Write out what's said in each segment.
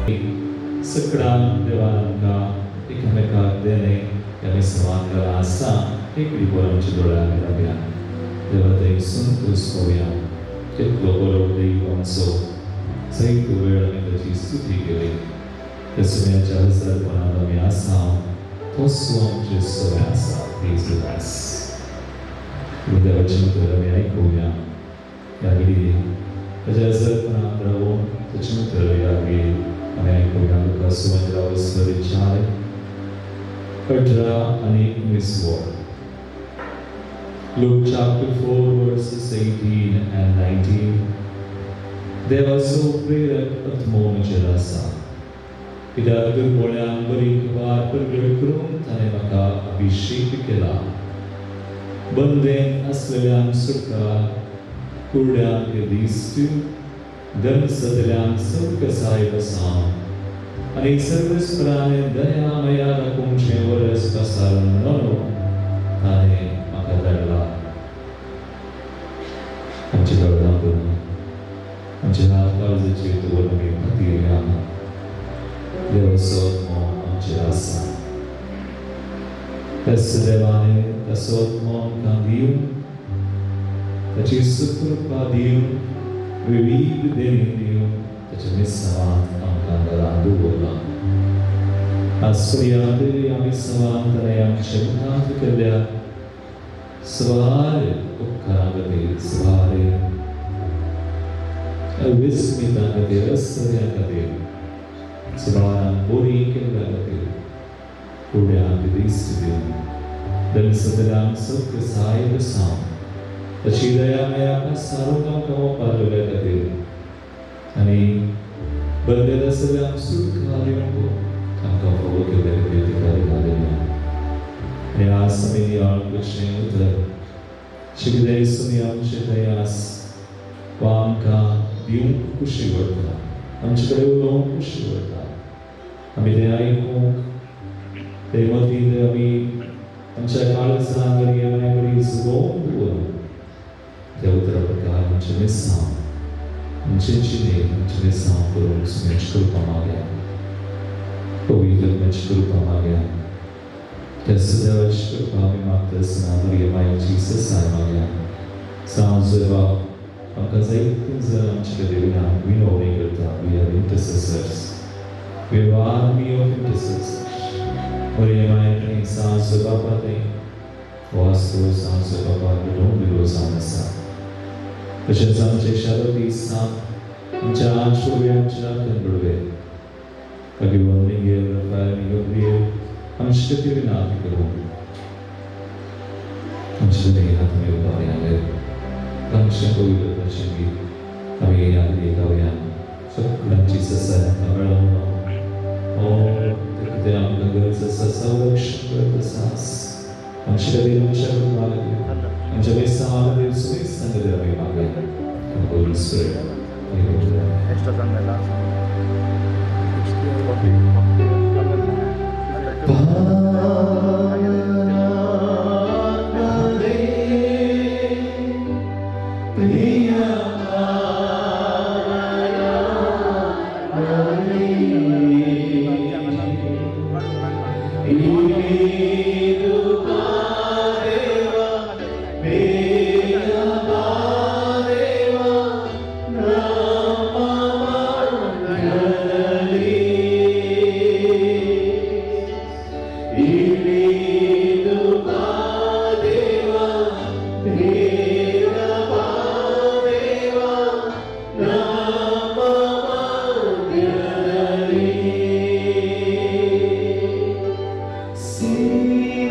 सकडान देवान आमकां एकामेकाक देणें ह्या मिसांवान घरा आसा एक रिपोर आमच्या दोळ्यां रावया देवा थंय संतोश पावया कितलो बरो देव आमचो जायतो वेळ आमी ताची स्तुती केली त्या सुम्याच्या हजारपणांत आमी आसा तसो आमचे सगळें आसा. Please relax. देवाचें उतर आमी आयकुया. ह्या घडये ताच्या हजारपणांत रावून ताचें उतर ह्या घडये आमी आयकुया. लुका सुवांतराव 4 18 आनी 19 वळ. Luke chapter 4 verses 18 and 19. देवाचो प्रेरक आत्मो म्हजेर आसा कित्याक दुर्बोळ्यांक बरी खबर प्रगट करूंक ताणें म्हाका अभिशेक केला. बंदेन आसलेल्यांक सुटका, कुरड्यांक दिश्ट, दनसतल्यांक सवकसाय बसावं आनी सर्वेस्परान दया माया दाखोवचें वरस पसारून म्हणून ताणें म्हाका धाडला. आमचे दोळे धांपून आमचे हात काळजाचेर दवरून आमी पातयेया. देवाचो आत्मो आमचेर आसा. त्याच देवाने ताचो आत्मो आमकां दिवन ताची सुकृपा दिवन विवीध देणी दिवन ताच्या मिसांवांत आमकां घरा दवरला. आज पर्यंत ह्या मिसांवांत ताणें आमच्या मुखांत केल्ल्या सवार उपकारां खातीर, सवार विस्मितां खातीर, आश्चर्या खातीर, सबारांक बोरी केल्ल्या खातीर, कुड्यांक दिश्ट दिवन दनसदल्यांक सवकसाय बसावन ताची दया माया पसारूंक आमकां वापरलेल्या खातीर आनी बंदेत आसलेल्यांक सुटका दिवंक आमकां फावो केल्ल्या खातीर तिका घालया. आनी आज आमी नियाळ करचें उतर शिकले सुमी आमचे थंय आस वा आमकां दिवंक खुशी वता, आमचे कडेन उलोवंक खुशी वता. आमी तें आयकूंक ते मतींत आमी आमच्या काळजान घडये मागीर घडये जुगोवन दवरून त्या उतरा प्रकार आमचें मिसांव आमचे जिणेक आमचें मिसांव करूंक सुमेश कृपा मागया. पवित्र आत्म्याची कृपा मागया. त्या देवाची कृपा आमी मागता आसतना बरी मायेची ससाय मागया. सांव बाब आमकां जायते जण आमचे कडेन विनवणी करता. We are intercessors. We are army of intercessors. बरी माये थंय सांव बापा थंय वास्तव सांव बापा घडोवन दिलो जावन आसा. तशेंच आमचे शारती सांग आमच्या आशोवे आमच्या राखण घडवे भगवान मिगेल रफायल गब्रियल आमचे खातीर विनंती करूं. आमचे कडेन हात आमी उबारया. तांचे पवित्रताचें गीत आमी ह्या गावया. सगळ्यांची ससाय आमकां मेळोवं. ओ ते आमकां गरज आसा, संरक्षण गरज आसा. आमचे खातीर, आमच्या कुटुंबा खातीर, आमच्या मिसांवा खातीर, सुमेस्तां खातीर आमी मागया. Holy Spirit. Amen. Extra सांगायला. See.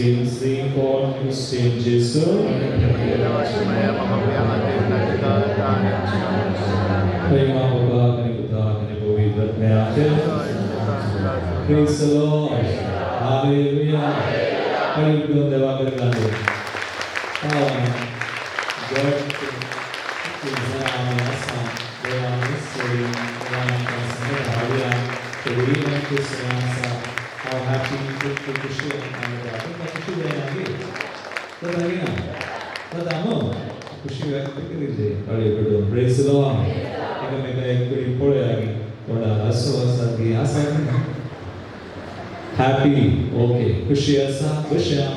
Sing for Saint Jesu. Praise the Lord. Hallelujah. God how happy to share खुशी व्यक्त करी Praise the Lord. Happy okay खुशी आसा बशया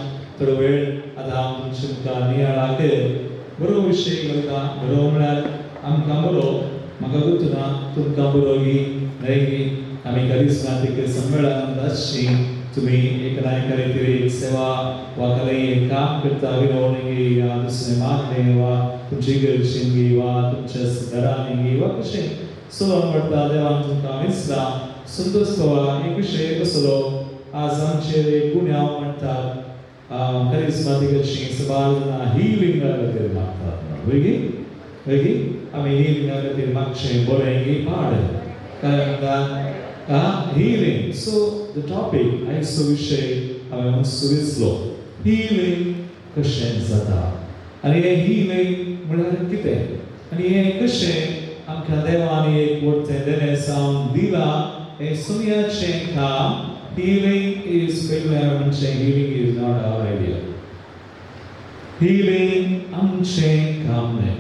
थोडो वेळ आतां हांव तुमचे मुखार नियाळाक बरो विशय करता. बरो म्हळ्यार आमकां बरो, म्हाका गुतना तुमकां बरो गी न्हय गी. आमी करिस्मातीक संमेळनांत आसची तुमी एक ना तरी एक सेवा वा कलई एक काम करता विनवणी गी या दुसरें मागणें वा तुमची गरजेन गी वा तुमच्या घरांनी गी वा कशें सो म्हणटा देवान तुमकां विसला संतोष वा एक विशय कसलो आज आमचेर एक गुन्यांव म्हणटात करिस्मातीक सबार जाणां हिलिंगा खातीर मागतात. वयगी वयगी आमी हिलिंगा खातीर मागचें बरें गी पाड काय म्हणटा healing. So the topic आयचो विशय हांवें मातसो विसलो हिलींग कशें जाता आनी हें हिलींग म्हळ्यार कितें आनी हें कशें आमकां देवान एक वरतें देणें जावन दिलां हें सुमयाचें काम. हिलींग is पयलें हांवें म्हणचें healing is not our idea. Healing आमचें काम न्हय.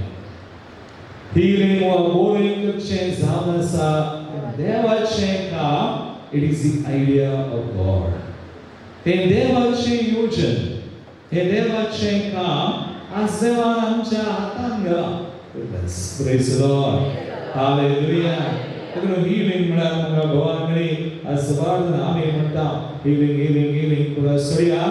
हिलींग वा बोरींग करचें जावन आसा देवाचें काम. It is the idea of God. तें देवाचें योजन, हें देवाचें काम आज देवान आमच्या हातान घालां. Praise the Lord. Hallelujah. देखून हिलींग म्हळ्यार आमकां भोवान कडेन आज सबार जाणां आमी म्हणटा हिलींग हिलींग हिलींग पूण सोडया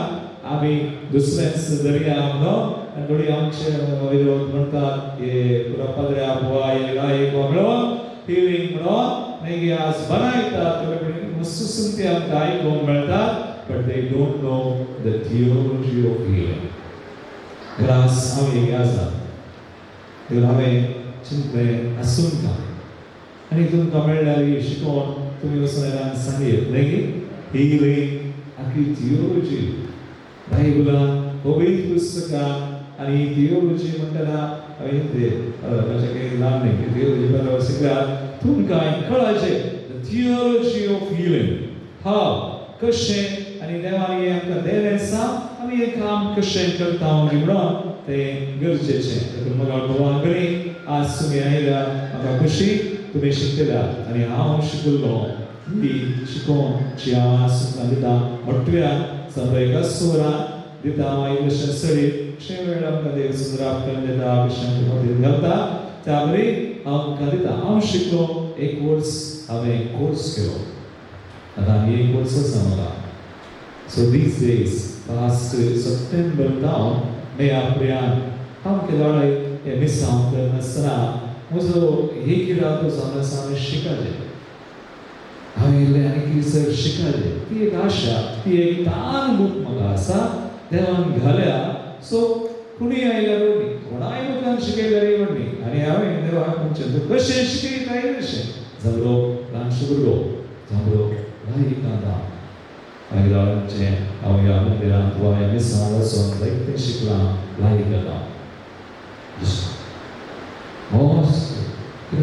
आमी दुसऱ्यांच धरया न्हू. आनी थोडी आमचे विरोध म्हणटात हे पुरा पाद्र्या बुवा हे गायक वा म्हणून हिलींग म्हणून मागीर आज बनायतात थोडे कडेन मस्त सुंती आमकां आयकूंक मेळटात. But they don't know the theology of healing. आज हांव एक आसा देखून हांवें चिंतलें आसूं का आनी तुमकां मेळ्ळ्यार शिकोवन तुमी वचून येल्यार सांगयत न्हय गी. हिलींग आखी थियोलॉजी बायबलान पवित्र पुस्तकान आनी थियोलॉजी म्हणटना हांवें तें म्हजें काही ल्हान न्हय थियोलॉजी बरोबर शिकल्यार तुमकां कळाचें the theology of healing हाव कशें आनी देवान हें आमकां देणें आसा आमी हें काम कशें करता म्हणून तें गरजेचें. देखून म्हाका भगवान करी आज तुमी आयल्या म्हाका खुशी तुमी शिकतल्या आनी हांव शिकल्लो ही शिकोवन जी हांव आज तुमकां दिता मोटव्या समजा एका सुरान दिता हांव इल्लेशें सडीत कशें वेळ आमकां देव सुंदराप करून दिता कशें आमकां मदीं घालता त्या बरी हांव तुमकां दिता. हांव शिकलो एक वर्स हांवें कोर्स केलो. आतां आनी एक वर्स आसा म्हाका. So these days past September जावन मे अप्रियान हांव केदोळाय हें मिसांव करनासतना म्हजो एक इरादो जावन आसा हांवें शिकाचें. हांवें इल्लें आनी कितें चड शिकाचें ती एक आशा ती एक तान भूक म्हाका आसा देवान घाल्या. सो कोणूय आयल्यार न्ही कोणाय मुखार शिकयल्यार न्ही आनी हांवें देवाक म्हणचें तूं कशें शिकयता तशें जांबरो ल्हानसो भुरगो जांबरो लायक आतां मागीर हांवें म्हणचें हांव ह्या मंदिरांत वा ह्या मिसांत वचून जायतें शिकलां लायक आतां मस्त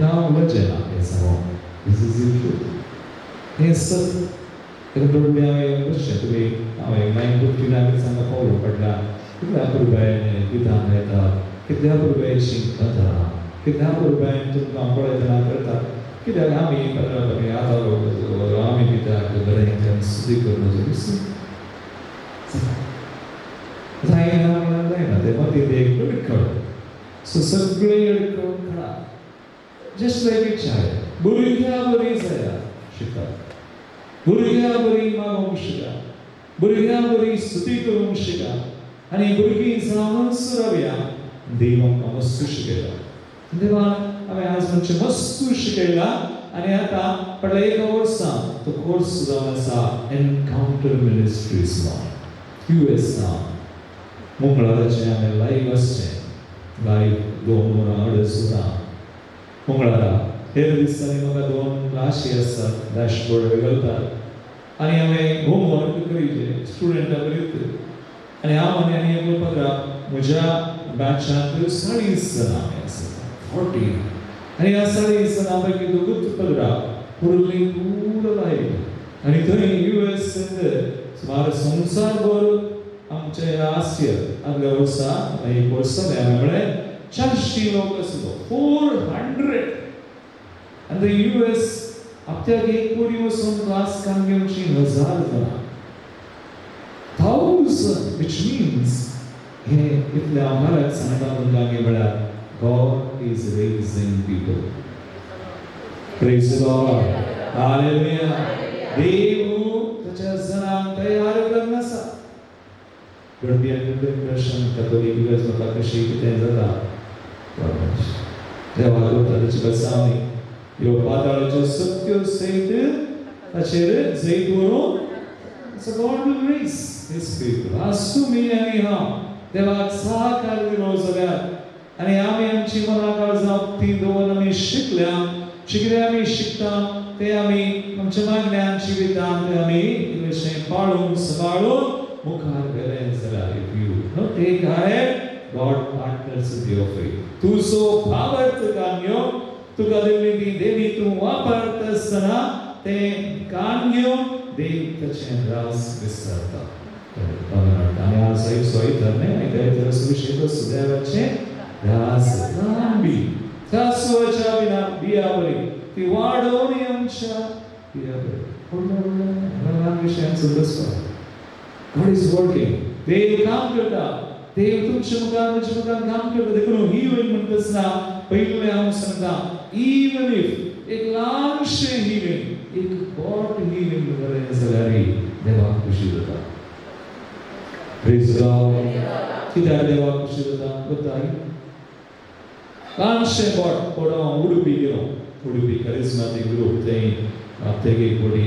हांव लजेना हें सांगूंक. This is the truth. हें सत. देखून हांवें बसचें तुमी हांवें 9:59 सांगा पावलो पडल्या कितल्या पुरबायेन गितां गायतात कितल्या पुरबायेन शिकता कितल्या पुरबायेन तुमकां पळयतना करता. कित्याक आमी आतां आमी कित्याक बरें तें सुदी करून जायना म्हणल्यार जायना तें मतींत एक अडखळ. सो सगळें अडखळ काडा जस्ट लायक ए चायल्ड. भुरग्यां बरी जाया शिकतात भुरग्यां बरी मागोवंक शिका भुरग्यां बरी स्तुती करूंक शिका आनी भुरगीं जावनच रावया. देव आमकां मस्तू शिकयता. देवान हांवें आज म्हणचें मस्तू शिकयला आनी आतां फाटल्या एका वर्सा तो कोर्स जावन आसा एनकावंटर मिनिस्ट्रीज म्हणून. युएसा मंगळाराचें आमी लायव्ह आसचें, लायव्ह 2 वरां 2.5 वरां मंगळारा. हेर दिसांनी म्हाका 2 क्लासी आसतात, डॅशबोर्ड घालतात आनी हांवें होमवर्क करीचे स्टुडंटा करीत. आनी हांव आनी आनी एकलो पदरा म्हज्या बॅचांत 40 जाणां आमी आसात, 40. आनी ह्या 40 जाणां पैकी दोगूच पदरा उरली पूरा लायव्ह. आनी थंय युएस सुमार संवसारभर आमचे आसिया आदल्या वर्सा एक वर्स जालें हांवें म्हळें 400 लोक आसलो, 400. आनी युएस हप्त्याक एक कोटी वचून क्लास काम घेवची 1000 जाणां, 1000, which means हे इतलें हांव घराक सांगता तुमकां की म्हळ्यार God is raising people. Praise the Lord. Hallelujah. देव ताच्या जणांक तयार करून आसा. Don't be under the impression Catholic because म्हाका कशी कितें जाता. देवाक वता ताची बसावणी ह्यो पाताळाच्यो सक्त्यो सयत ताचेर जैत व्हरून. So God will raise His people. आज तुमी आनी हांव देवाक सहकार दिलो जाल्यार आनी आमी आमची मनां काळजां ती दवरून आमी शिकल्या, कितें आमी शिकता ते आमी आमच्या मागण्यान जिवितान ते आमी इल्लेशें पाळून सांबाळून मुखार गेले जाल्यार, if you no take ahead, God partners with your faith. तुजो भावार्थ कान घेवन तुका दिल्ली ती देवी तूं वापरता आसतना तें कान घेवन देव ताचें रास विस्तारता. आनी आज एक सोयतर न्ही, आनी थंय सुविशेष देवाचें रास ल्हान बी कासवाच्या बिना बिया बरी ती वाडोवन आमच्या बिया बरी व्हडल्या व्हडल्या ल्हान विशयांचो बसपा. God is working. देव काम करता, देव तुमच्या मुखार म्हज्या मुखार काम करता. देखून हिलिंग म्हणटा आसतना पयलें हांव सांगता, इवन if एक ल्हानशें हिलिंग, एक बोट हिलिंग जालें जाल्यार देवाक खुशी जाता. Praise God. कित्याक देवाक खुशी जाता? वता ल्हानशें बोट कोण हांव उडुपी गेलो, उडुपी करिज्माटीक ग्रूप, थंय हप्त्याक एक पटी,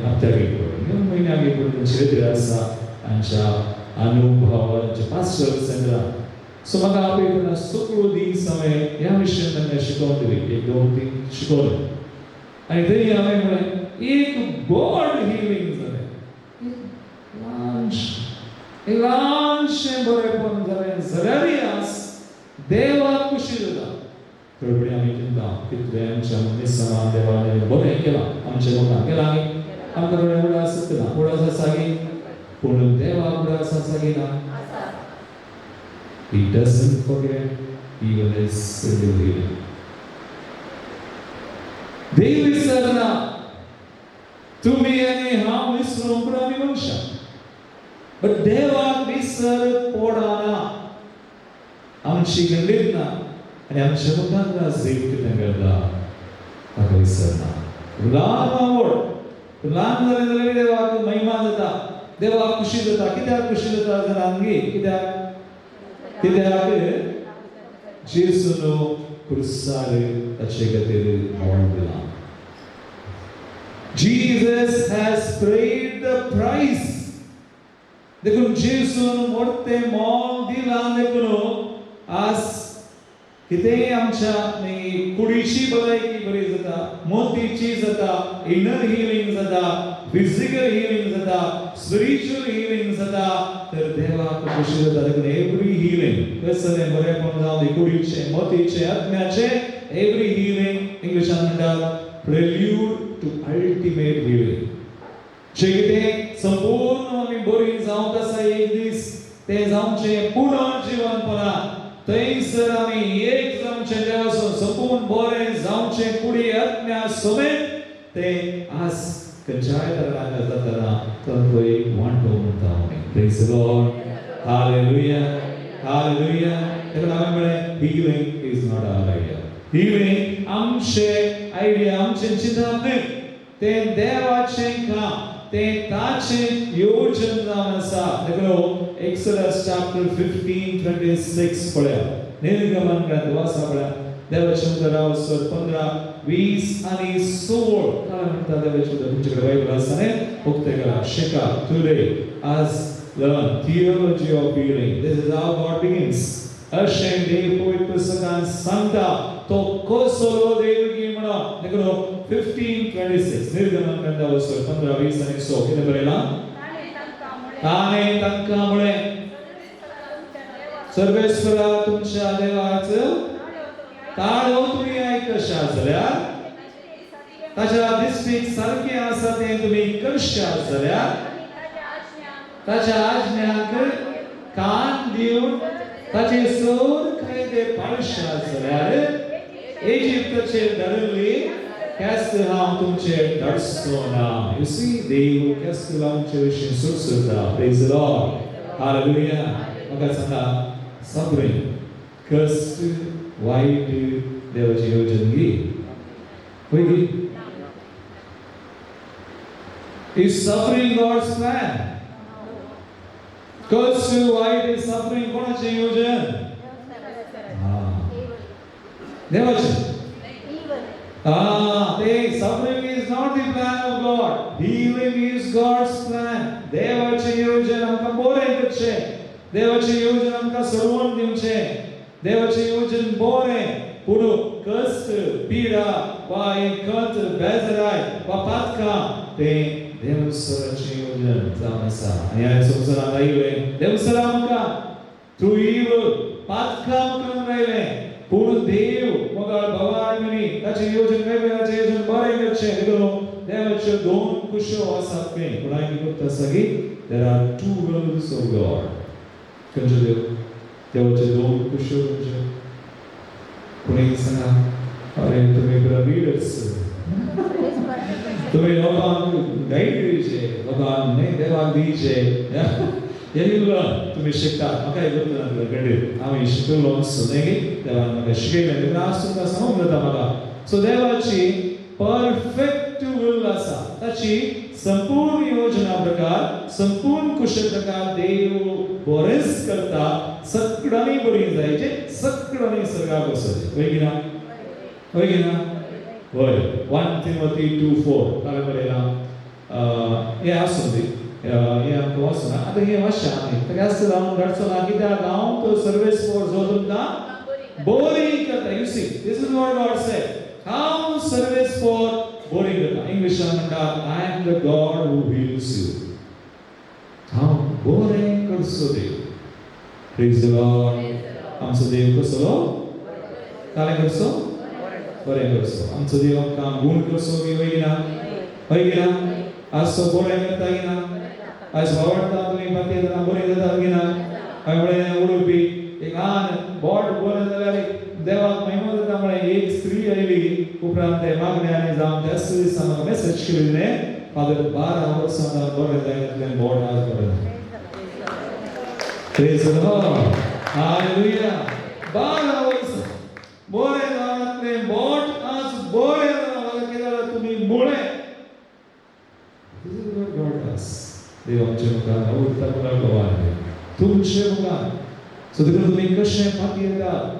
हप्त्याक एक पटी, म्हयन्याक एक पटी तांची आसा हांच्या अनुभवांचे पास्टर सेंटरान. सो म्हाका आपयतना सगळो दीस हांवें ह्या विशयान तांकां शिकोवन दिली, 1 2 3 शिकवलें. आनी थंय हांवें म्हळें एक बोड हिलिंग जालें, एक ल्हानशें, एक ल्हानशें बरेपण जालें जाल्यारय आज देवाक खुशी जाता. थोडे फुडें आमी चिंता कितलें आमच्या मिसांवान देवान बरें केलां आमच्या मुखार केलां न्ही, आमकां थोडे उडास ना, उडास आसा गी, पूण देवाक उडास आसा गी ना. He doesn't forget even his single healing. देव विसरना. तुमी आनी हांव विसरूंक पूण आमी मनशां, बट देवाक विसर पडना. आमची गंडीत ना आनी आमच्या मुखार देव कितें करता ताका विसरना. ल्हान आवड ल्हान जालें जाल्यार देवाक महिमा जाता, देवाक खुशी जाता. कित्याक खुशी जाता जाणां गे? कित्याक? कित्याक जेजून क्रुसार ताचे खातीर मोल दिलां. Jesus has paid the price. देखून जेजून मोडतें मोल दिलां. देखून आज कितेंय आमच्या कुडीची भलायकी बरी जाता, मोतीची जाता, इनर हिलिंग जाता, फिजिकल हिलिंग जाता, स्पिरिच्युअल हिलिंग जाता, तर देवाक खुशी जाता. देखून एवरी हिलिंग कसलें बरेपण जावं दी, कुडीचें, मोतीचें, आत्म्याचें, एवरी हिलिंग इंग्लिशान म्हणटात प्रेल्यूड टू अल्टिमेट हिलिंग. जें कितें संपूर्ण आमी बरी जावंक आसा एक दीस, तें जावचें पुनर्जिवनपणा. थंयसर आमी एक जावचें देवासून संपूर्ण बरें जावचें कुडी आत्म्या समेत. तें आज खंयच्याय तरान जातना तो एक वांटो म्हणटा आमी. Praise the Lord. Hallelujah. Hallelujah. ताका हांवें म्हळें healing is not our idea. Healing आमचें आयडिया, आमचें चिंतप न्हय, तें देवाचें काम, तें ताचें योजन जावन आसा. देखून एक्सोडस चॅप्टर 15:26 पळया, निर्गमन ग्रंथ वाचा पळया, देवाचें उतर सर 15, 20 आनी 16 काय म्हणटा देवाचें उतर. तुमचे कडेन बायबल आसा न्ही, उक्तें करा, शिका. टुडे आज learn theology of healing. This is how God begins. अशें देव पवित्र पुस्तकान सांगता तो कसलो देव की म्हणून. देखून 15:26 निर्गमन ग्रंथा 15, 20 आनी 100 कितें बरयलां? ताणें तांकां म्हळें, सर्वेस्परा तुमच्या देवाचो ताळो तुमी आयकशात जाल्यार, ताच्या दिश्टीक सारकें आसा तें तुमी करशात जाल्यार, ताच्या आज्ञाक कान दिवन ताचे सर कायदे पाळशात जाल्यार इजिप्ताचेर धाडिल्ली ख्यास्त हांव तुमचेर धाडचो ना. You see, देव ख्यास्त लावचे विशीं सुरसुरता. Praise the Lord. Hallelujah. म्हाका सांगा, सफरिंग, कश्ट, वायट देवाची येवजण गी होय गी? Is suffering God's plan? कश्ट, वायट, suffering कोणाचें येवजण? देवाचें. ते suffering is not the plan of God. Healing is God's plan. देवाचें येवजण आमकां बरें करचें, देवाचें येवजण आमकां सोडोवन दिवचें, देवाचें येवजण बरें. पूण कश्ट, पिडा वा खंत, बेजाराय वा पातकां तें देवसराचें येवजण जावन आसा. आनी हांवें संवसारांत आयलें देवसरा आमकां थ्रू इवल, पातकां मुखार आयलें. पूण देव मोगाळ भावा आनी ताचें येवजण वेगवेगळ्या, ताचें येवजण बरें करचें. देखून देवाच्यो दोन कुश्यो आसात खंय. पूण हांवें कितें आसा की there are two wills of God. खंयच्यो देव देवाच्यो दोन कुश्यो खंयच्यो? कोणी सांगा. अरे तुमी लिडर्स, तुमी लोकांक गायड दिवचे, लोकांक न्ही देवाक दिवचे. येयलो तुमी शिकतात, म्हाका गुप्त खंडीत हांव शिकलो न्ही, देवान म्हाका शिकयलें. देखून आज तुमकां सांगूंक जाता म्हाका. सो देवाची परफेक्ट will आसा, ताची संपूर्ण योजना प्रकार, संपूर्ण कुशल प्रकार देव बरेंच करता. सगळ्यांनी बरी जायचे, सगळ्यांनी सर्गाक वचचे. वय की ना? वय की ना? वय. 1 Timothy 2:4 काल बरयलां. हें आसूं दी, हें आमकां वचना आतां. हें वाचशें आमी ताका जावन घडचो ना, कित्याक हांव तो सर्वेस्पोर जो तुमकां बरी करता. You see, this is what God said. हांव सर्वेस्पोर बरी करता. इंग्लिशान म्हणटा, I am the God who heals you. हांव बरें करचो देव. Praise the Lord. आमचो देव कसलो? कालें करचो, बरें करचो. आमचो देव आमकां गूण करचो बी वय ना? हय की ना? आज तो बरें करता की ना? आज आवडटा तुमी पाती जाता, बरें जाता की ना? हांवें म्हळें, उडोवपी एक ल्हान बोट बरें जाल्यार देवाक महिमा जाता. म्हळें, एक स्त्री आयली उपरांत ते मागणे आनी जावन जास्त दिसा म्हाका मेसेज केली न्ही, फादर, 12 वर्सां बरें जायनासलें बोट, आज बरें जालें. Praise the Lord. Hallelujah. 12 वर्सां बरें जावनासलें बोट, आज बरें जालां. म्हाका कितें जालां तुमी मुळें. This is what God does. देव आमचे मुखार आवडटा मुखार गोवा तुमचे मुखार. सो देखून तुमी कशें पातयेतात,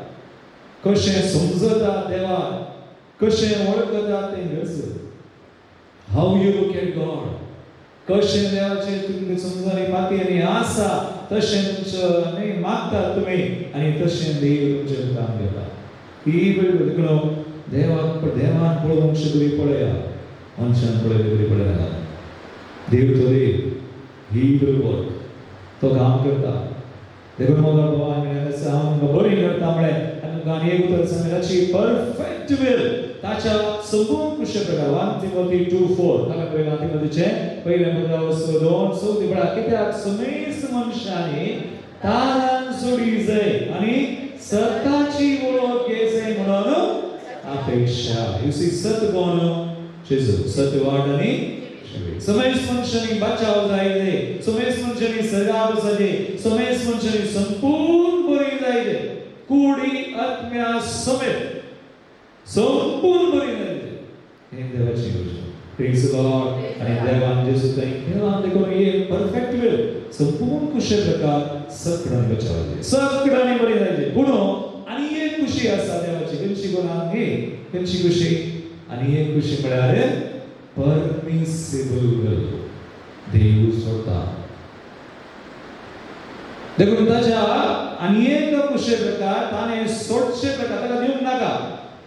कशें समजता देवाक, कशें वळखता तें गरज. How you look at God, कशें देवाचें तुमकां समजून आनी पाती आनी आसा तशें तुमचो न्ही मागतात तुमी आनी तशें देव तुमचें काम घेता. ही देखून देवाक देवान पळोवंक बरी पळया, मनशान पळयले बरी पळयना. देव तो देव, he will work, तो काम करता. देखून मोगाळ भावान हांव बरी करता म्हळें आनी तुमकां आनी एक उतर सांगलें, ताची परफेक्ट will, ताच्या संपूर्ण कृष्य प्रकार. 1 Timothy 2:4 ताका पयलें तिमोथीचें पयलें पत्र 2:4 पळया. कित्याक समेस्त मनशांनी तारान सोडी जाय आनी सताची वळख घेय म्हणून अपेक्षा. You see, सत कोण? जेजू. सत वाट आनी समेस्त मनशांनी बचाव जाय, समेस्त मनशांनी सर्गाक वचचे, समेस्त मनशांनी संपूर्ण बरी जाय, कुडी आत्म्या समेत संपूर्ण बरी जाय. हें देवाची योजना. Praise the Lord. आनी देवान जेजू थंय केला. देखून हे परफेक्ट will, संपूर्ण कुशल प्रकार सगळ्यांनी बचाव, सगळ्यांनी बरी जायचे. पूण आनी एक खुशी आसा देवाची. खंयची कोणाक ही खंयची खुशी? आनी एक खुशी म्हळ्यार परमिसिबल will. देव सोडता. देखून ताच्या आनी एक कुशे प्रकार ताणें सोडचे प्रकार ताका दिवंक नाका,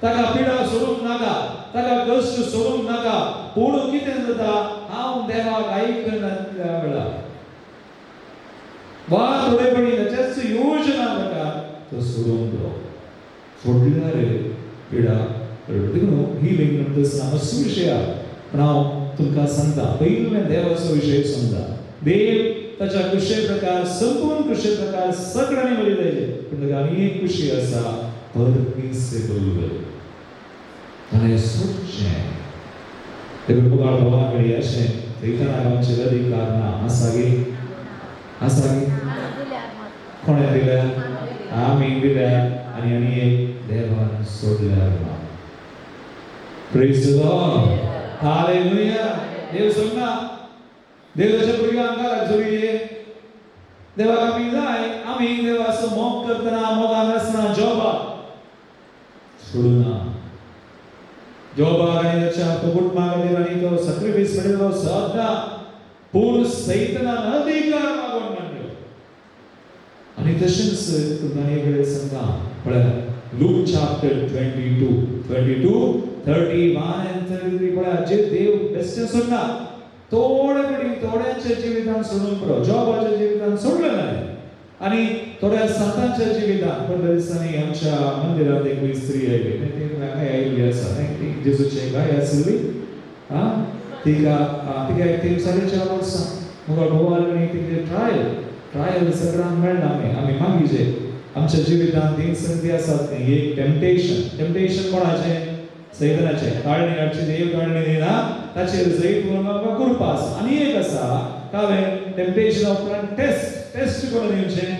ताका पिडा सोडूंक नाका, ताका कश्ट सोडूंक नाका. पूण कितें जाता, हांव देवाक आयकनासल्या वेळार वा थोडे पणी ताच्याच योजना प्रकार तो सोडूंक पुरो. सोडल्यार पिडा. देखून हिलींग म्हणटा आमचो विशय, पण हांव तुमकां सांगता पयलें देवाचो विशय समजा. देव ताच्या कुशे प्रकार संपूर्ण कुशे प्रकार सगळ्यांनी बरी जायचे, पूण ताका आनी एक खुशी आसा, परमिसेबल will. ताणें सोडचें. देखून मुखार भगवान कडेन अशें सैतानाक आमचेर अधिकार ना. आसा गे? आसा गे? कोणें दिल्या? आमी दिल्या. आनी आनी एक देवान सोडल्यार ना. Praise the Lord. Hallelujah. देव सोडना. देव ताच्या भुरग्यांक लागचोरी देवाक आमी जाय. आमी देवाचो मोग करतना मोगान आसना जॉबाक सोडूना. जॉबाक आनी ताच्या कुटुंबा खातीर आनी तो सॅक्रिफायस पडिल्लो सदां, पूण सैतानान अधिकार मागून मांडलो. आनी तशेंच तुमकां एक कडेन सांगता, पळया Luke chapter 22, 22, 31 and 33. पळया जे देव बेश्टें सोडना. थोडे कडेन थोड्यांच्या जिवितान सोडून पुरो. जॉबाच्या जिवितान सोडलें ना आनी थोड्या संतांच्या जिवितान. पंदरा दिसांनी आमच्या मंदिरांत एक स्त्री आयली, ती हांगा आयिल्ली आसा न्ही, ती जेजूची गाय आशिल्ली. आं, तिका तिका 3-4.5 वर्सां मुखार भोव आनी तिगे ट्रायल ट्रायल सगळ्यांक मेळना. आमी आमी मागीर आमच्या जिवितांत तीन संदी आसात न्ही. एक टेम्पटेशन. टेम्पटेशन कोणाचें? सैतानाचें. ताळणी हाडची, देव ताळणी दिना, ताचेर जैत म्हणून आमकां कृपा आसा. आनी एक आसा कावें टेम्पटेशन उपरांत टेस्ट. टेस्ट कोण दिवचें?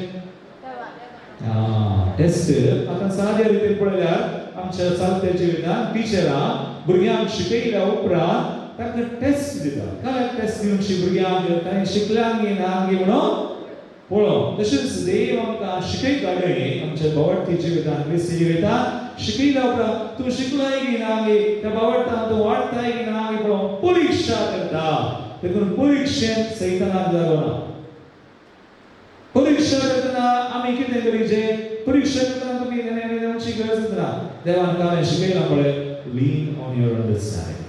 टेस्ट आतां साद्या रितीन पळयल्यार आमच्या चालत्या जिवितांत टिचरां भुरग्यांक शिकयल्या उपरांत तांकां टेस्ट दिता. काय टेस्ट दिवची? भुरग्यांक तांणी शिकल्यांक ना म्हणून पळोवंक. तशेंच देव आमकां शिकयता न्ही आमच्या बावडती जिवितांत, क्रिस्ती जिवितांत शिकयल्या उपरांत तूं शिकलाय की ना गे, त्या बावडटान तूं वाडटाय की ना गे पळोवंक परिक्षा करता. देखून परिक्षेंत सैतानाक जागो ना. परिक्षा करतना आमी कितें करीचे? परिक्षा करतना तुमी आमची गरज ना. देवान कांय शिकयलां पळय, लीन ऑन your understanding.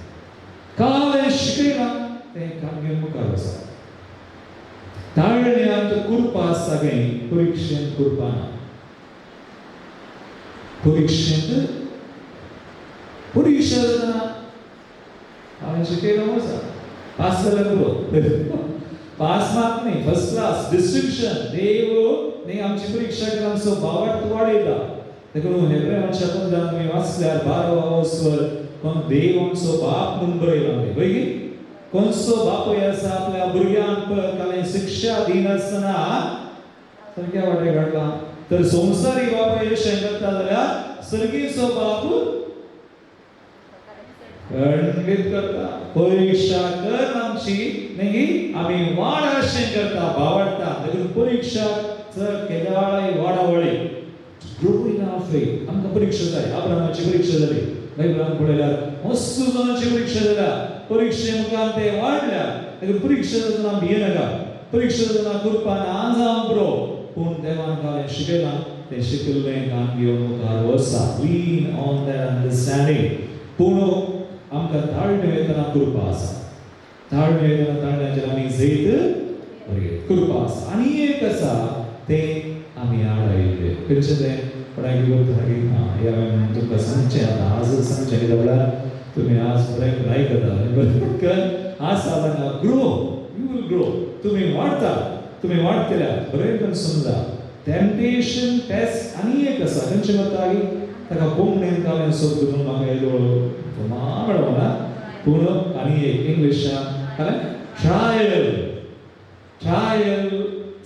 कांय शिकयलां तें काम घेवन मुखार वचा. ताळण्यांत कृपा आसता काय? परिक्षेंत कृपा ना. परिक्षेंत परिक्षा जातना हांवें शिकयलां वचा, पास जाल्यार पुरो. पास मार्क न्ही, फर्स्ट क्लास डिस्टिंक्शन. देव न्ही आमची परिक्षा केला, आमचो बावट वाडयता. देखून हेब्रेवाच्या पत्रांत तुमी वाचल्यार 12 वर कोण देव आमचो बाप म्हणून बरयला वय की कोणसो बापूय आसा आपल्या भुरग्यांक कांय शिक्षा दिनासतना सारक्या वाटे काडला, तर संवसारी बापूय अशें करता जाल्यार सर्गीचो बाप खंडीत करता. परिक्षा कर आमची न्ही, आमी वाड अशें करता बावडटा. देखून परिक्षा चड केदाळाय वाडावळी ग्रो इन our faith. आमकां परिक्षा जाय. अब्रामाची परिक्षा जाली, बायबलान पळयल्यार मस्त जाणांची परिक्षा जाल्या. परिक्षे मुखार ते वाडल्या. देखून परिक्षा जातना भियेनाका. परिक्षा जातना कृपा ना जावंक पुरो, पूण देवान कांय शिकयलां तें शिकिल्लें कान घेवन मुखार वचा. Lean on that understanding. पूण आमकां ताळणे येतना कृपा आसा. ताळणे येतना ताळण्याचेर आमी जैत कृपा आसा. आनी एक आसा तें आमी आड आयिल्ले खंयचें तें कोणाक करता. हें हांवें तुमकां सांगचें आतां, आजच सांगचें, कित्याक म्हळ्यार तुमी आज बरें आयकता बरें आसा तांकां ग्रो, you will grow. तुमी वाडटा, तुमी वाडटल्या बरें करून समजा. टेम्पटेशन टेस्ट आनी एक आसा खंयचें म्हणटा की ताका कोंकणीन हांवें सोद म्हणून म्हाका येदोळ मेळना. पूण आनी एक इंग्लिशान हांवें ट्रायल. ट्रायल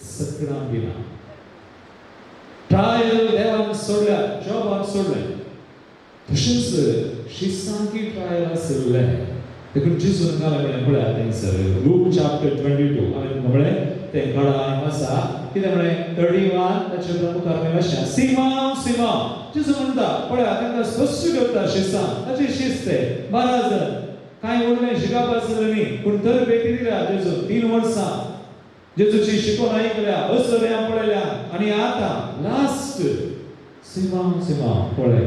सगळ्यां दिना. ट्रायल देवान सोडल्या, जॉबान सोडलें. तशेंच शिसांकी ट्रायल आशिल्लें. देखून जेजून काल हांवें पळया थंयसर लूक चॅप्टर 22 हांवें म्हळें तें काडा आसा. कितें म्हळें? 31 ताचे मुखार आमी अशें सिमांव सिमांव जेजू म्हणटा पळया तांकां स्पश्ट करता शिसां. ताची शिस्त ते 12 जण कांय व्हडलें शिकप आसलें न्ही, पूण तरबेती दिल्या जेजून 3 वर्सां. जेजूची शिकवण आयकल्या, असऱ्या पळयल्या आनी आतां लास्ट सिमांव सिमांव पळय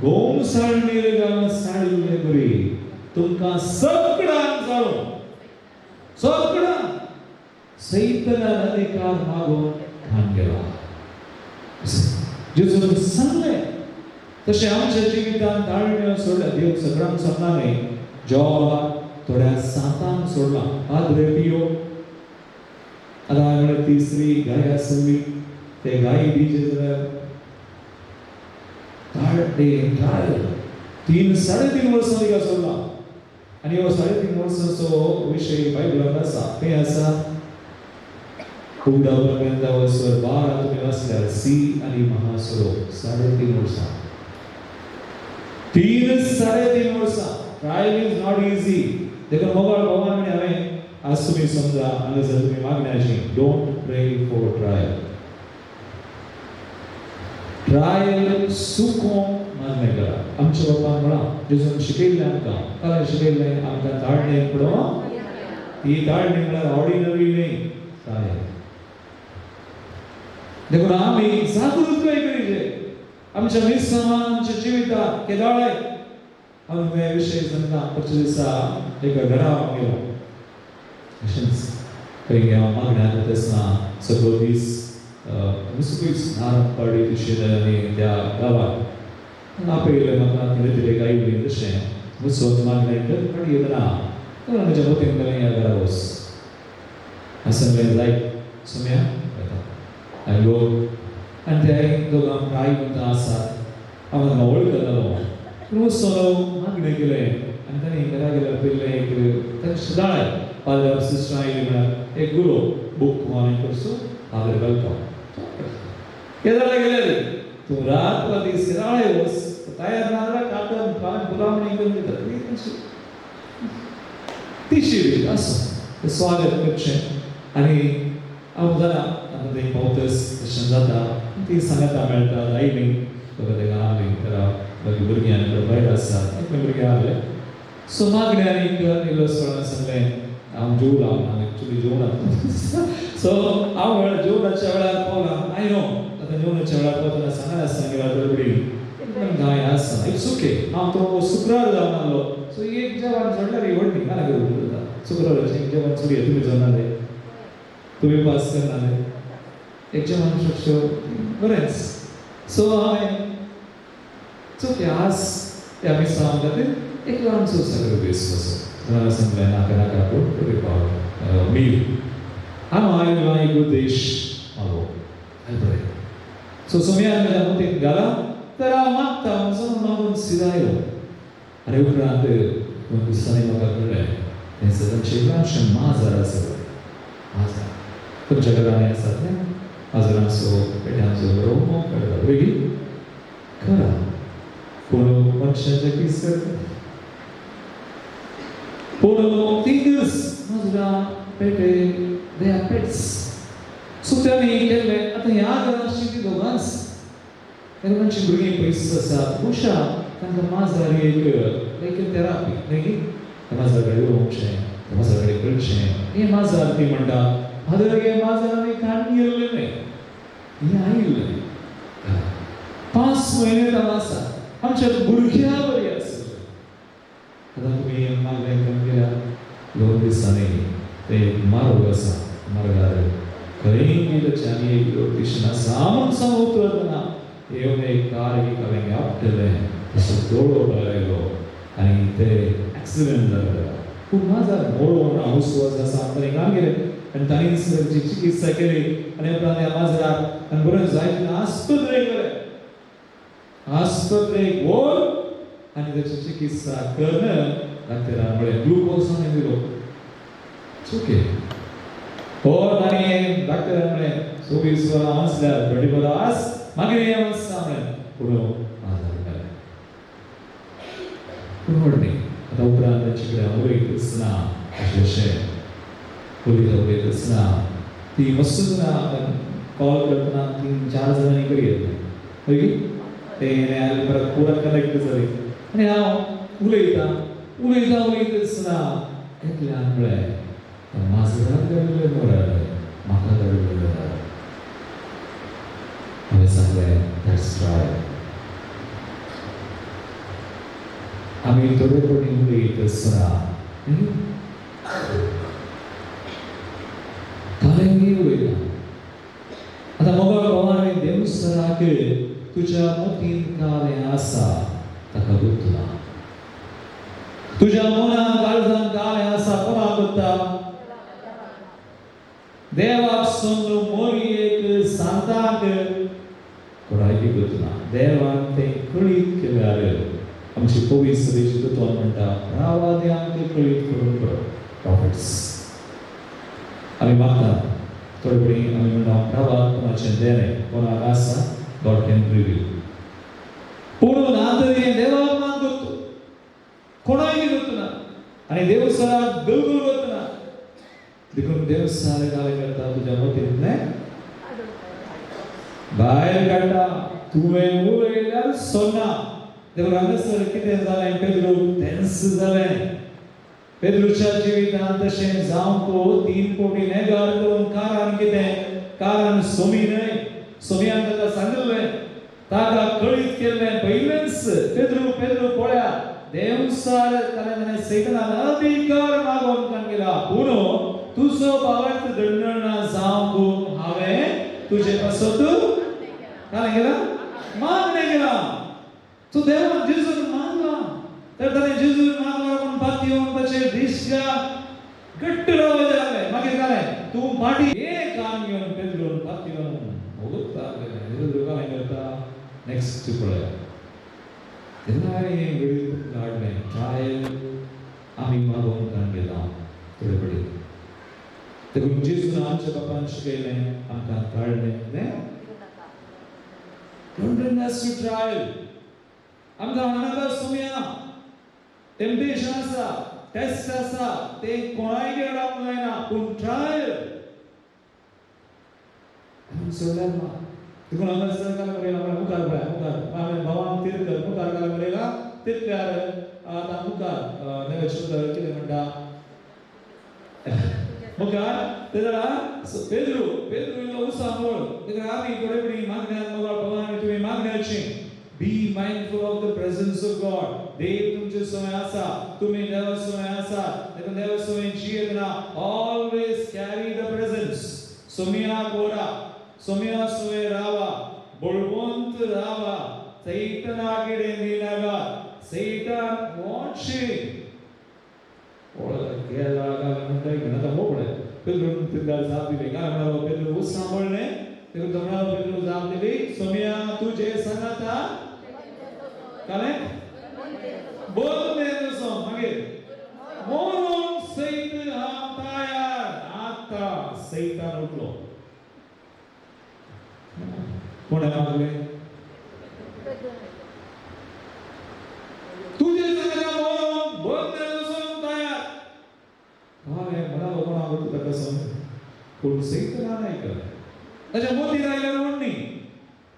गोमसाळणीर घालून साडिल्ले बरी तुमकां सगळ्यांक जाळूं, सगळ्यांक सैतानान अधिकार मागून खान गेला. जेजून सांगलें तशें आमच्या जिवितांत ताळण्यो सोडल्या. देव सगळ्यांक सोडना न्ही, जॉबा थोड्या सातांक सोडला. पाद्रे पियो आतां हांवें म्हळें तिसरी गाय आसली, ते गाय दिजे जाल्यार ट्रायल 3-3.5 वर्सां तिका सोडला. आनी हो 3.5 वर्सांचो विशय बायबलांत आसा. खंय आसा? उगडा वसर 12 तुमी वाचल्यार सी आनी महासरो 3.5 वर्सां, 3-3.5 वर्सां. Trial is not easy. देखून मोगाळ भगवान म्हणे हांवें आज तुमी समजा हांगासर तुमी मागण्याची, don't pray for trial. Trial सुकोवंक मागणें करा. आमच्या बापान म्हळां, जेजून शिकयल्लें आमकां, काल शिकयल्लें आमकां ताळणें पडोवं. ही ताळणी म्हळ्यार ऑर्डिनरी न्ही, ट्रायल. देखून आमी जागृत करीजे आमच्या मिसांवान, आमच्या जिवितांत केदाळे. हांव हे विशय सांगता. परच्या दिसा एका घरा हांव गेलो, अशेंच खंय हांव मागण्या आसतना सगळो दीस सुकूच नारंपाडी तशें आनी त्या गांवांत आपयलें म्हाका थोडे थोडे गायली तशें वचून मागणें कर पाडी येतना तर म्हज्या मतीन गेलें ह्या घरा वच. हांवें सांगलें जायत सुम्या वता आनी लोक आनी ते दोगां प्राय म्हणटा आसात. हांव तांकां वळखतालो पूण वचून मागणें केलें आनी तांणी घरा गेल्यार पयलें एक तांचे सदांय पाद्र सिस्टर आयली म्हळ्यार एक गुरो बूक हांवें करचो पाद्र घालता केदाळे गेले तूं रात वा दीस केदाळे वच तयार ना जाल्यार कातन कान गुलामणी करून दिता. तिशी बीन आसूं स्वागत करचें. आनी हांव जाणा आतां थंय पावतच तशें जाता. ती सांगाता मेळटा आयली तुका तेका आयली तर मागीर भुरगीं आनी भायर आसात एकलें भुरगें आसलें. सो मागणें आनी इल्लो सोळा सांगलें हांव जेवलां, हांव एक्चुली जेवणां. सो हांव वेळार जेवणाच्या वेळार पावलां. I know आतां जेवणाच्या वेळार पावतना सांगना आसतना गेल्यार गडबडी कांय आसना, it's okay. हांव तो शुक्रार जावन आसलो. सो एक जेवण सोडल्यार व्हडली कांय करता शुक्राराचें एक जेवण सोडया. तुमी जाणाले, तुमी पास करनाले, एक जेवण सोडच्यो बरेंच. सो हांवें ओके आज त्या मिसांव खातीर एक ल्हानसो सॅक्रिफायस कसो सांगलें नाका नाका पूण प्रिपेयर मील. हांव आयलो एक उद्देश मागो हांवें बरें. सो सोमयान म्हज्या मतींत घाला तर हांव मागता म्हणून मागून सिदायलो. आनी उपरांत दोन दिसांनी म्हाका कळ्ळें तें तांचें ल्हानशें माजर आसा. माजर तुमच्या घरांनी आसात न्ही, माजरांचो पेट्यांचो बरो मोग करता वेगळी खरा, पूण मनशाचें किस करता. पूण थिंगर्स माजरां पेटे they are pets. सो तांणी केल्लें आतां ह्या घरांत आशिल्लीं दोगांच, तांची भुरगीं पयस आसात. उशा तांकां माजर एक लायक थेरापी न्ही, त्या माजरा कडेन उलोवचें, त्या माजरा कडेन कळचें. हें माजर ती म्हणटा फादर हे माजर आमी काडून गेल्लें न्हय, हें आयिल्लें 5 म्हयने तांकां आसा आमच्या भुरग्यां बरी आसलें. आतां तुमी मागणें करून गेल्यार 2 दिसांनी ते मार्ग आसा, मार्गार खंय गेल्याचे आनी एक लोकेशन आसा म्हूण सांगून उतरतना येवन एक कार एक हांवें आपटलें, तसो दोळो भायर आयलो आनी ते एक्सिडंट जालो. पूण माजर मोडून ना उस्वास आसा आमकां काम केलें आनी तांणी ताची चिकित्सा केली आनी उपरांत ह्या माजराक आनी बरें जायत आस्पत्रेक गेलें. आस्पत्रेक व्हर आनी ताची चिकित्सा करून डॉक्टरान म्हळें ग्लुकोज आनी दिलो. ओके हो तांणी डॉक्टरान म्हळें 24 वरां आसल्यार 24 आस मागीर हें आसता म्हळें. पूण माजर मेलें. पूण व्हड न्ही. आतां उपरांत तांचे कडेन हांव उलयत आसतना अशें अशें उलयता उलयत आसतना ती मस्त जाणां कॉल करतना 3-4 जाणांनी करी येतलें मागीर ते परत पुरा कनेक्ट जाली आनी हांव उलयता उलयता उलयता आसतना एकल्यान म्हळें माजराक गेल्लें मरण म्हाका धाडून जाल्यार हांवें सांगलें that's try. आमी थोडे कडेन उलयत आसतना कालेंगी उलयता. आतां मोगाळ भावान देवसराक तुज्या मतीन कालें आसा ताका गुत्तला, तुज्या मनान काळजान कालें आसा कोणाक गुत्ता? देवाक सोडून मोरयेक सांताक कोणायकी गुत्तना. देवान तें कळीत केल्यार आमची पवित्र सभेची तत्वान म्हणटा रावाद्यांक कळीत करून बरो प्रॉफिट्स. आमी मागता थोडे कडेन आमी म्हणटा रावात कोणाचें देणें कोणाक आसा गॉड can reveal. पूण आंतरी देवाक मान करतो कोणाय करतना आनी देवसराक बिलकुल करतना. देखून देवसार काय करता तुज्या मतींतलें भायर काडटा. तुवें उलयल्यार सोडना. देखून हांगासर कितें जालें पेद्रू तेंच जालें. पेद्रूच्या जिवितांत तशें जावंक 3 फावटी नेगार करूंक कारण कितें? कारण सोमी न्हय. सोमियान ताका सांगिल्लें, ताका कळीत केल्लें पयलेंच. पेद्रू पेद्रू पळया देवसार ताणें सैतानाक अधिकार मागोवन कान केला, पूण तुजो भावार्थ दंडना जावंक हांवें तुजे पासत कालें केला मागणें केलां. तूं देवान जेजून मागला तर ताणें जेजून मागला पूण पातयेवन ताचेर दिश्या घट्ट रावपाचें लागलें. मागीर कालें तूं फाटी एक काम घेवन पेद्रून पातयेवन उगता पेद्रू कालें करता नेक्स्ट पळया. तेन्ना हांवें हें घडीत तुमकां हाडलें ट्रायल आमी मागोवन कान गेला थोडे कडेन. देखून जेजून आमच्या बापान शिकयलें आमकां काडलें न्हय. Don't bring us to trial. आमकां हाडनाका सोमया टेम्पटेशन आसा, टेस्ट आसा, तें कोणायगेर रावंक जायना, पूण ट्रायल आमी सोडल्यार ना. देखून हांगासर काल बरयला म्हळ्यार मुखार पळया मुखार हांवें भावान तिरकर मुखार काल बरयला तितल्यार आतां मुखार देवाचें कितें म्हणटा मुखार तेदळा पेद्रू पेद्रू इल्लो उसामोळ. देखून आमी थोडे कडेन मागण्यान मोगाळ भावान तुमी मागण्याची Be mindful of the presence of God. देव तुमचे समय आसा, तुमी देवा समय आसा. देखून देवा समय जियेतना ऑलवेज कॅरी the presence. सोमिया कोरा सोमिया समय रावा, बळवंत रावा, सैताना कडेन दिनाका. सैतान वॉचिंग गेला काय म्हणटा घेणा मोकळे. पेद्रून तितल्यार जाप दिली काय म्हणालो पेद्रू सांबळ्ळें. देखून तो म्हणालो पेद्रू जाप दिली सोमिया तुजें सांगाता कालें बोल मेरेन मागीर मोरून सैत हांव तयार. आतां सैतान उठलो. कोणें मागलें तुजें सांगाता मोरून बोल मेरेन तयार. हांवें म्हणालो कोणाक ताका सांग पूण सैतान आयकलें ताच्या मोतीर आयल्यार म्हणणी.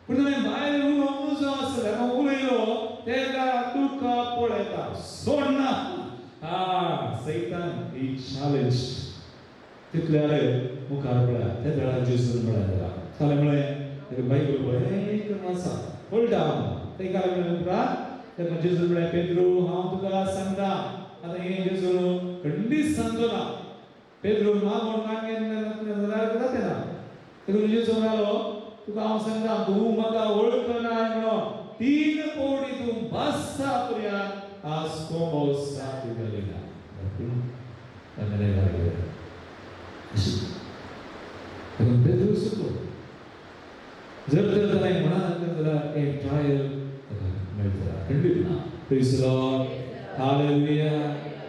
पूण ताणें भायर उलोवंक जो आसलें ताका उलयलो तेका तुका पळयता सोडना. हा सैतान ही चॅलेंज तितल्यार मुखार पळया त्या वेळार जेजून म्हळ्यार ताका कालें म्हळें बायबल बरें करून आसा कळटा तें कालें म्हळें उपरांत तेका जेजून म्हळें पेद्रू हांव तुका सांगता. आतां हें जेजून खंडीत सांगचो ना. पेद्रू मागोवन कान जाल्यार जातें ना. देखून जेजू म्हणालो तुका हांव सांगता तूं म्हाका वळखना म्हणून 3 फावटी तूं बसता पर्यंत आज कोंबो साथ घालिना. देखून पेद्रू सुटलो. जर तर ताणें म्हणा जाल्यार एक ट्रायल ताका मेळटला खंडीत ना. Praise the Lord. Hallelujah.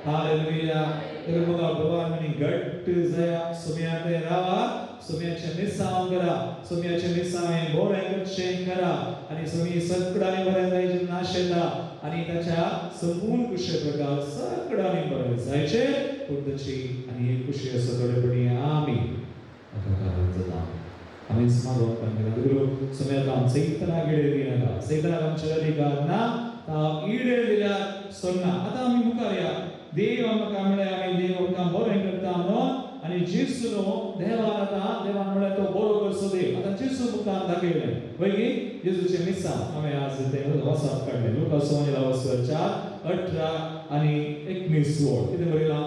Hallelujah. देखून मोगा भगवान आनी घट्ट जाया सोम्या ते रावा, सोम्याचें मिसांव करा, सोम्याचें मिसांव हें बरें करचें करा आनी सोमी सगळ्यांनी बरें जायचें नाशेता आनी ताच्या संपूर्ण कुशे प्रकार सगळ्यांनी बरें जायचें. पूण ताची आनी एक खुशी आसा थोडे पणी आमी ताका कारण जाता. आमी मागोवंक केला. देखून सोम्याक आम सैतनाक इडे दिनाका, सैतनाक आमचे अधिकार ना, इडे दिल्यार सोडना. आतां आमी मुखार या. देव आमकां म्हळें आमी देव आमकां बरें करता म्हणून आनी जेजू न्हू देवान आतां देवान म्हळ्यार तो बरो करचो देव आतां जेजू मुखार दाखयलें वयगी जेजूचें मिसांव हांवें आज तें वसाप काडलें. लुकास 4, 18 आनी 19 वळ कितें बरयलां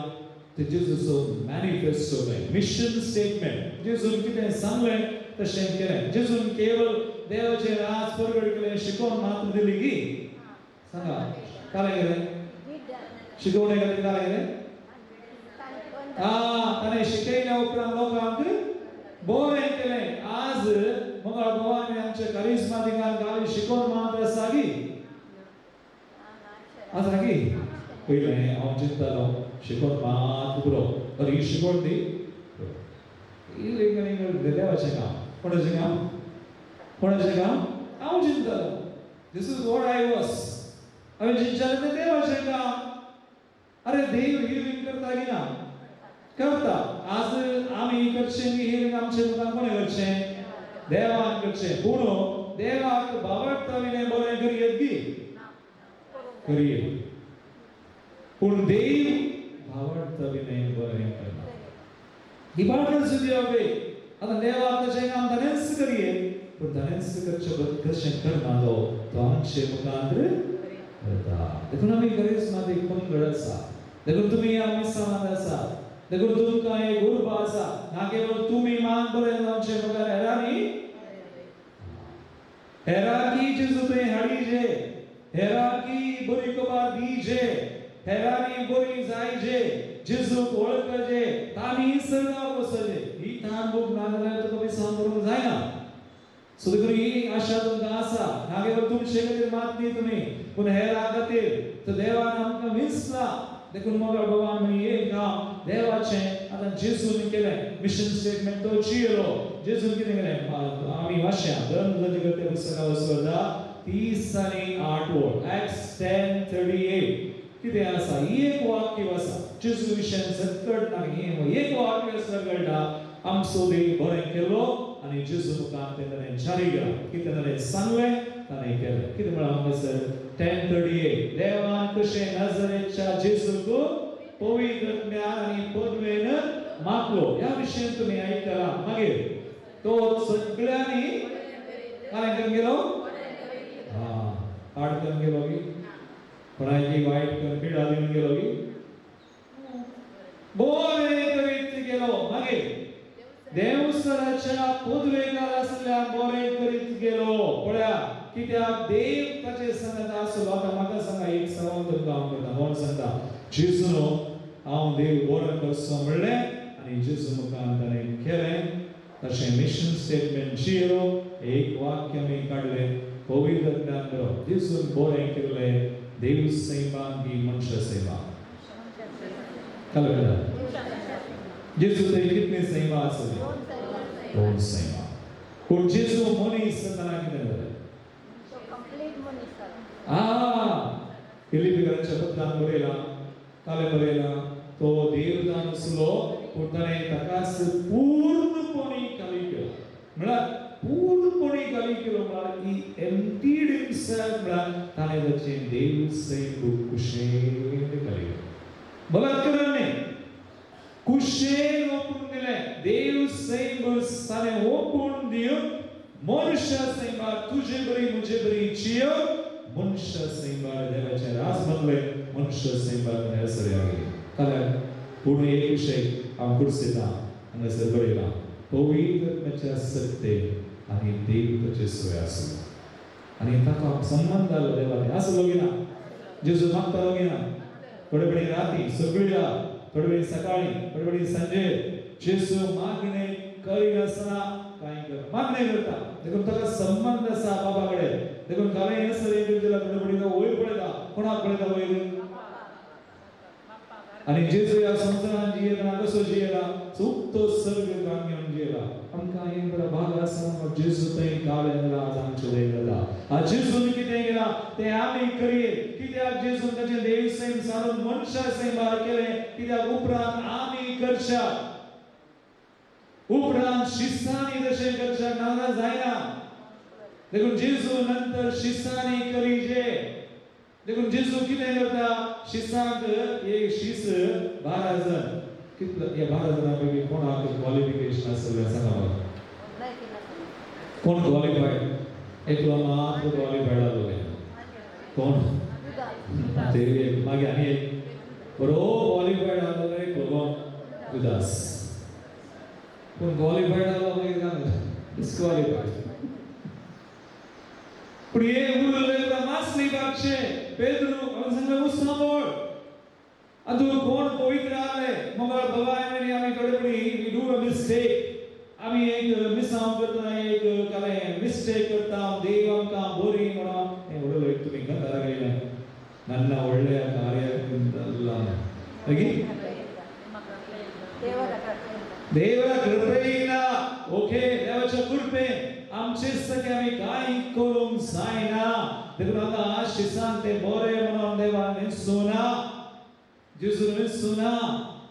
ते जेजूचो मॅनिफेस्टो खंय मिशन स्टेटमेंट. जेजून कितें सांगलें तशें केलें. जेजून केवळ देवाचें राज परगट केलें शिकोवन मात्र दिली की सांगा कालें केलें शिकोवणे खातीर कालें केलें. ताणें शिकयल्या उपरांत लोकांक बरें केलें. आज मंगळ भोवान आमच्या करिस्मातिकान गाली शिकोवन मात्र आसा की आसा की पयलें हांव चिंततालो शिकोवन मात पुरो बरें ही शिकवण दी ही देवाचें काम. कोणाचें काम? कोणाचें काम? हांव चिंततालो this is what I was. हांवें चिंततालें तें देवाचें काम. अरे देव हिलिंग करता की ना? करता. आज आमी करचें की हिलिंग आमचे मुखार कोणें करचें? देवान करचें. पूण देवाक बावडटा विणें बरें करयेत की करयेत, पूण देव भावार्थ विणें बरें करना. ही पार्टनर्स वे आतां देवाक तशें काम ताणेंच करयेत, पूण ताणेंच करचें कशें करना तो तो आमचे मुखार करता. देखून आमी करिस्मातीक पंगड आसा, देखून तुमी ह्या मिसांत आसा, देखून तुमकां एक उर्बा आसा. ना केवळ तुमी मान बरें आमचे मुखार हेरांनी हेरांकी जेजू तुवें हाडीजे, हेरांकी बरी खबर दीजे, हेरांनी बरी जायजे, जेजूक वळखजे, तांणी सर्गाक वचजे. ही तान भूक ना जाल्यार तुका मिसांव करूंक जायना. सो देखून ही आशा तुमकां आसा ना केवळ तुमचे खातीर मात न्ही तुमी पूण हेरां खातीर. तर देवान आमकां विसला. देखून मोगाळ बाबान म्हणी एक काम देवाचें आतां जेजून केलें मिशन स्टेटमेंट तो जियेलो. जेजून कितें केलें आमी वाचया धर्म करते पुस्तका वचता 30 आनी 8 वळ Acts 10:38 कितें आसा एक वाक्य आसा जेजू विशयान सकट ना एक वाक्य आसल्यार कळटा आमचो देव बरें केलो आनी जेजू मुखार तें ताणें जारी केलां. कितें ताणें सांगलें ताणें केलें. कितें म्हळां हांगासर 10:38 देवान कशें नजरेच्या जेजूक पवित्र ज्ञान आनी पदवेन मागलो. ह्या विशयान तुमी आयकला. मागीर तो सगळ्यांनी काय करून गेलो? हां, हाड करून गेलो की कोणाची वायट करून पिडा दिवन गेलो की बरें करीत गेलो. मागीर देवसराच्या पदवेकार आसल्या बरें करीत गेलो. पळया कित्याक देव ताचे संगत आसलो. आतां म्हाका सांगा एक सवाल तुमकां हांव करता. कोण सांगता जेजून हांव देव बरो करचो म्हणलें आनी जेजू मुखार ताणें केलें तशें मिशन स्टेटमेंट जियेलो. एक वाक्य आमी काडलें पवित्र ज्ञान बरो जेजून बरें केल्लें देव सैमान की मनशा सैमा कळ्ळें? जेजू थंय कितली सैमा आसली? 2 सैमा. पूण जेजू मनीस जातना कितें जालें? फिलिपीकरांच्या पत्रान बरयलां कालें बरयलां तो देवदान आसलो पूण ताणें ताकाच पूर्णपणी खाली केलो. म्हळ्यार पूर्णपणी खाली केलो म्हळ्यार ही एम्प्टीड हिमसेल्फ. म्हळ्यार ताणें ताचें देव सैम कुशेन खाली केलो. बलात्कारान न्ही, कुशेन ओपून दिलें. देव सैम ताणें ओपून दिवन मनुष्य सैमार तुजे बरी म्हजे बरी जियो मनुष्य सैमार देवाचें राज बनलें. मनुष्य सैमार सरी गेली. कारण पूण एक विशय हांव कुर्सेता हांगासर बरयलां पवित्र आत्म्याच्या सत्ते आनी देव ताचे सोय आसलो आनी ताका संबंद जालो देवा आसलो की ना? जेजू मागतालो की ना? थोडे वेळी राती सगळी रात, थोडे वेळी सकाळी, थोडे वेळी सांजे जेजू मागणे करिनासतना कांय कर मागणे करता. देखून ताका संबंद आसा बाबा कडेन. देखून कांय आसता थोडे वेळी तो वयर पळयता. कोणाक पळयता वयर? आनी जेजू ह्या संवसारान जियेतना कसो जियेला? चुकतो सर्ग घेवन जियेला. आमकां एक बरो भाग आसा जेजू थंय कालें आज आमचें देव जाता. आज जेजून कितें केलां तें आमी करये. कित्याक जेजून ताचें देव सैम सारून मनशा सैमार केलें? कित्याक उपरांत आमी करच्या उपरांत शिस्तांनी तशें करच्याक नाजाल्यार जायना. देखून जेजू नंतर शिस्तांनी करीजे. देखून जेजू कितें करता? शिसांक एक शीस 12 जण कितलं ह्या 12 जाणां पैकी कोणाक क्वॉलिफिकेशन आसलें सांगा म्हाका. कोण क्वॉलिफायड? एकलो मात्र क्वॉलिफायड आसलो. कोण? ते मागीर आनी एक बरो क्वॉलिफायड आसलो एकलो. कोण? जुदास. पूण क्वॉलिफायड आसलो मागीर डिस्क्वॉलिफायड. पूण हे उरले मासली बागशे पेद्रू हांवें सांगलें उसांबळ आतां कोण पवित्र आसले मंगळ बाबा आनी आमी थोडे पडी we do a mistake. आमी एक मिसांव करतना एक कालें मिस्टेक करता, देव आमकां बरी म्हणून हें व्हडलो एक तुमी गंधार गेलें ನನ್ನ ಒಳ್ಳೆಯ ಕಾರ್ಯದಿಂದಲ್ಲ. ಹೇಗೆ? देवरा कृपेन. ओके, देवाच्या कृपेन आमचे सगळे आमी कांय करूंक जायना. देखून आतां शिसान ते बरे म्हणून देवान विसुना, जेजून विसुना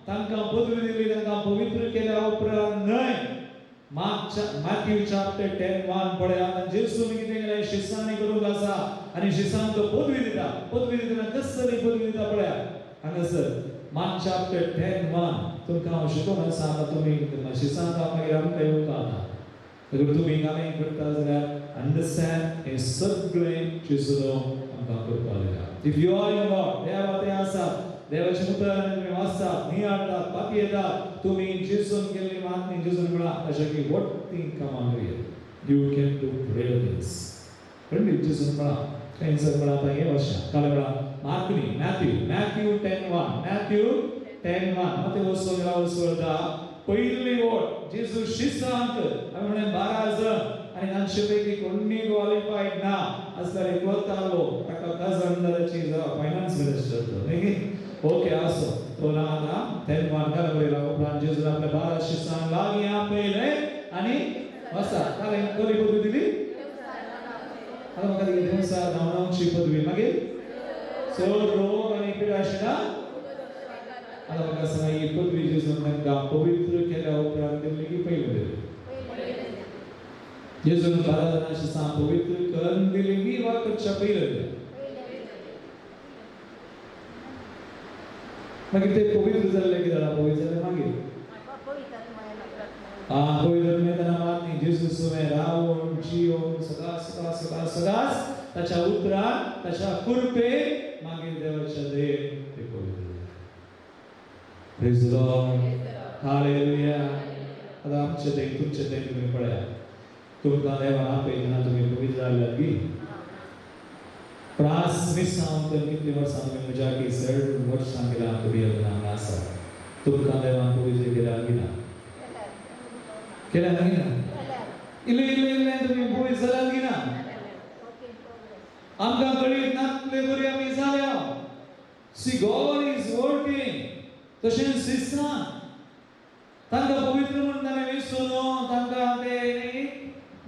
तांकां पदवी दिली, तांकां पवित्र केल्या उपरांत न्हय. मॅथ्यू चॅप्टर 10:1 पळया. जेजून कितें केलें? शिसांनी करूंक आसा आनी शिसांक तो पदवी दिता. पदवी दितना कसली पदवी दिता पळया हांगासर मार्क चॅप्टर 10:1. तुमकां हांव शिकोवन आसा. आतां तुमी शिसांक मागीर आमकां येवंक आतां. देखून तुमी कांय करता जाल्यार अंडरस्टँड हें सगळें जेजून आमकां करपाक दिला. If you are in God, देवा ते आसा, देवाचे उतरान तुमी वाचतात, नियाळटात, पातयेतात, तुमी जेजून केल्ली मागणी जेजून म्हणा अशें की व्हडटी कामां करुया. You can do great things. खंडीत जेजून म्हणा थंयसर म्हणा. आतां हें वर्षा काल म्हणा मार्क न्ही, मॅथ्यू, मॅथ्यू 10:1, मॅथ्यू 10:1. माते वचून पयली वोट जेजू शिसांक आमी म्हणलें 12 जण आनी तांचे पैकी कोणी क्वॉलिफायड ना आसल्यार एकलोच आसलो ताका कजन जाल्याची फायनान्स मिनिस्टर तो न्ही. ओके, आसो तो ना. आतां 10:1 काल बरयला. उपरांत जेजून आपल्या 12 शिसांक लागीं आपयलें आनी आसा काल कसली पदवी दिली? आतां म्हाका ती दिवसा धांवडावची पदवी, मागीर चड रोग आनी पिडा आशिना. आतां म्हाका सांगा, ही पदवी जेजून तांकां पवित्र केल्या उपरांत दिल्ली की पयलीं दिली? जेजून 12 जाणां शिसां पवित्र करून दिली की वा करच्या पयलीं दिली? मागीर ते पवित्र जाल्ले कितें जाणां? पवित्र जाले मागीर पवित्र मेळतना मात न्ही. जेजू सुवें रावून जियोन सदां सदां सदां सदांच ताच्या उतरान ताच्या कृपेन मागीर देवाच्या देन ते पवित्र जाले. Praise the Lord. Hallelujah. आतां आमचें तें तुमचें तें तुमी पळया. तुमकां देवान आपयतना तुमी पवित्र जाल्यात की प्रास मिसांव तर कितलीं वर्सां तुमी म्हज्या की चड वर्सां केल्या तुमी हांगा आसा. तुमकां देवान पवित्र केल्या की ना? केल्या की ना? इल्लें इल्लें इल्लें तुमी पवित्र जाल्यात की ना? आमकां कळीत नातले बरी आमी जाल्या. See, God is working. तशेंच शिसां तांकां पवित्र म्हूण ताणें विसरून तांकां ते न्ही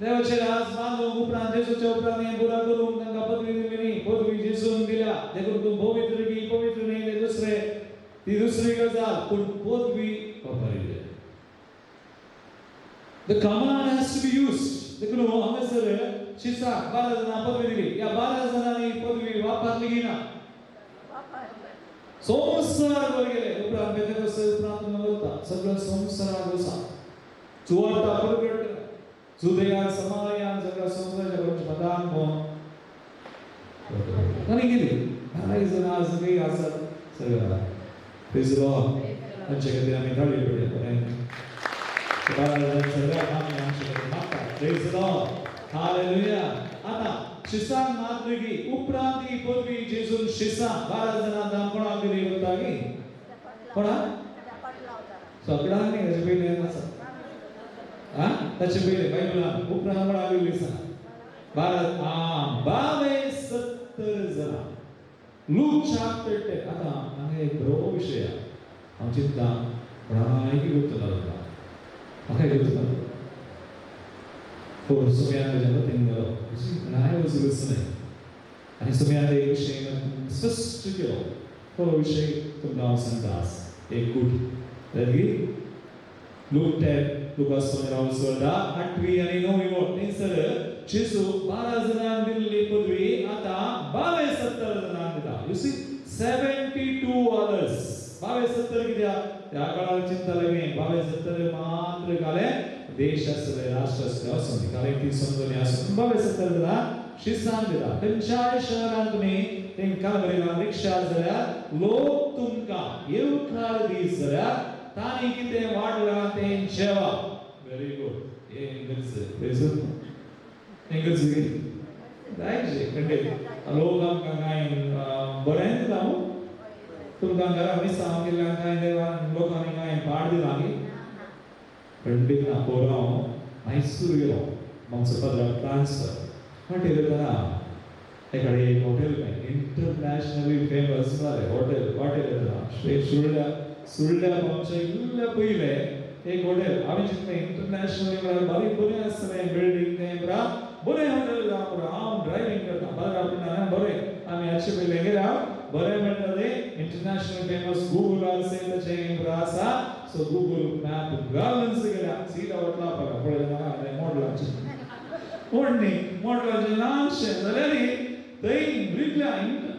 देवाचे राज बांदूंक उपरांत जेजूच्या उपरांत हें पुरा करूंक तांकां पदवी दिली न्ही. पदवी जेजून दिल्या. देखून तूं पवित्र की पवित्र न्ही ते दुसरे ती दुसरी गजाल, पूण पदवी वापरिल्ली. The command has to be used. देखून हांगासर शिसाक 12 जाणां पदवी दिली. ह्या 12 जाणांनी पदवी वापरली की ना? संवसार वर गेले उपरांत पेंतेकोस्त उपरांत तुमकां वता सगळो संवसाराक वसा सुवार्ता प्रगट जुदयान समार्यान सगळ्या संवसाराच्या पदान आनी गेली. 12 जाणां सगळीं आसात सगळ्या. Praise the Lord. तांचे खातीर आमी ताळी पडया. बरें, 12 जाण सगळ्या आमी आमचे खातीर मागता. Praise the Lord. Hallelujah. आतां शिसांक मातली की उपरांत ही पदवी जेजून शिसांक 12 जाणां कोणाक दिली वता की कोणाक? सगळ्यांक न्ही, ताचे पयलीं आसा. आं, ताचे पयलीं बायबलान उपरांत कोणाक दिली सांग? 12 22-70 जाणां. Look chapter 10. आतां हांगा एक बरो विशय आहा. हांव चिंता कोणाकय गुप्त लागता, म्हाकाय गुप्त लागता. पूण सुम्यान म्हज्या मतीन गेलो आनी I was listening आनी सुम्यान एक विशय स्पश्ट केलो. तो विशय तुमकां हांव सांगता आज एक कूट. लूक 10, लुकास 8वी आनी 9वी वोट. थंयसर जेजू 12 जाणांक दिल्ली पदवी आतां 22-70 जाणांक दिता. You see, 72 others. 22-70 कित्याक? त्या काळार चिंता समजताले बावे सत्तर मात्र काले देश आसले राष्ट्र आसले असो काले ती समजली आसो बावे 70 जाणां शिसान दिला खंयच्याय शहरांत तुमी तेंकां बरयला रिक्षा जाल्यार लोक तुमकां येवकार दीस जाल्यार तांणी कितें वाडलां तें जेवा. Very good. इंग्रज इंग्रज जायचे खंडीत लोक आमकां कांय बरें दिता तुमकां घरा मिसांव केल्ल्यान कांय देवान लोकांनी कांय पाड दिलां की खंडीत ना. पोर हांव मैसूर गेलो आमचो पदराक ट्रान्सफर हॉटेल येतना एकडे एक हॉटेल खंय इंटरनॅशनली फेमस जालें हॉटेल. हॉटेल येतना सुर्ल्या सुर्ल्या पावच्या इल्ल्या पयलें एक हॉटेल हांवें चिंतलें इंटरनॅशनली म्हळ्यार बारीक बरें आसतलें बिल्डींग तें पुरा बरें हॉटेल जावं. हांव ड्रायव्हींग करता पदरा म्हणटा बरें आमी हाचे पयलें गेल्या बरें म्हणटा तें इंटरनॅशनल फेमस गुगलार तशें पुरा आसा. सो गुगल मॅप घालून गेल्या सीधा वतला पळय पळय मोडलाचें मोडणी मोडलाचें ल्हानशें जाल्यार थंय रिगल्या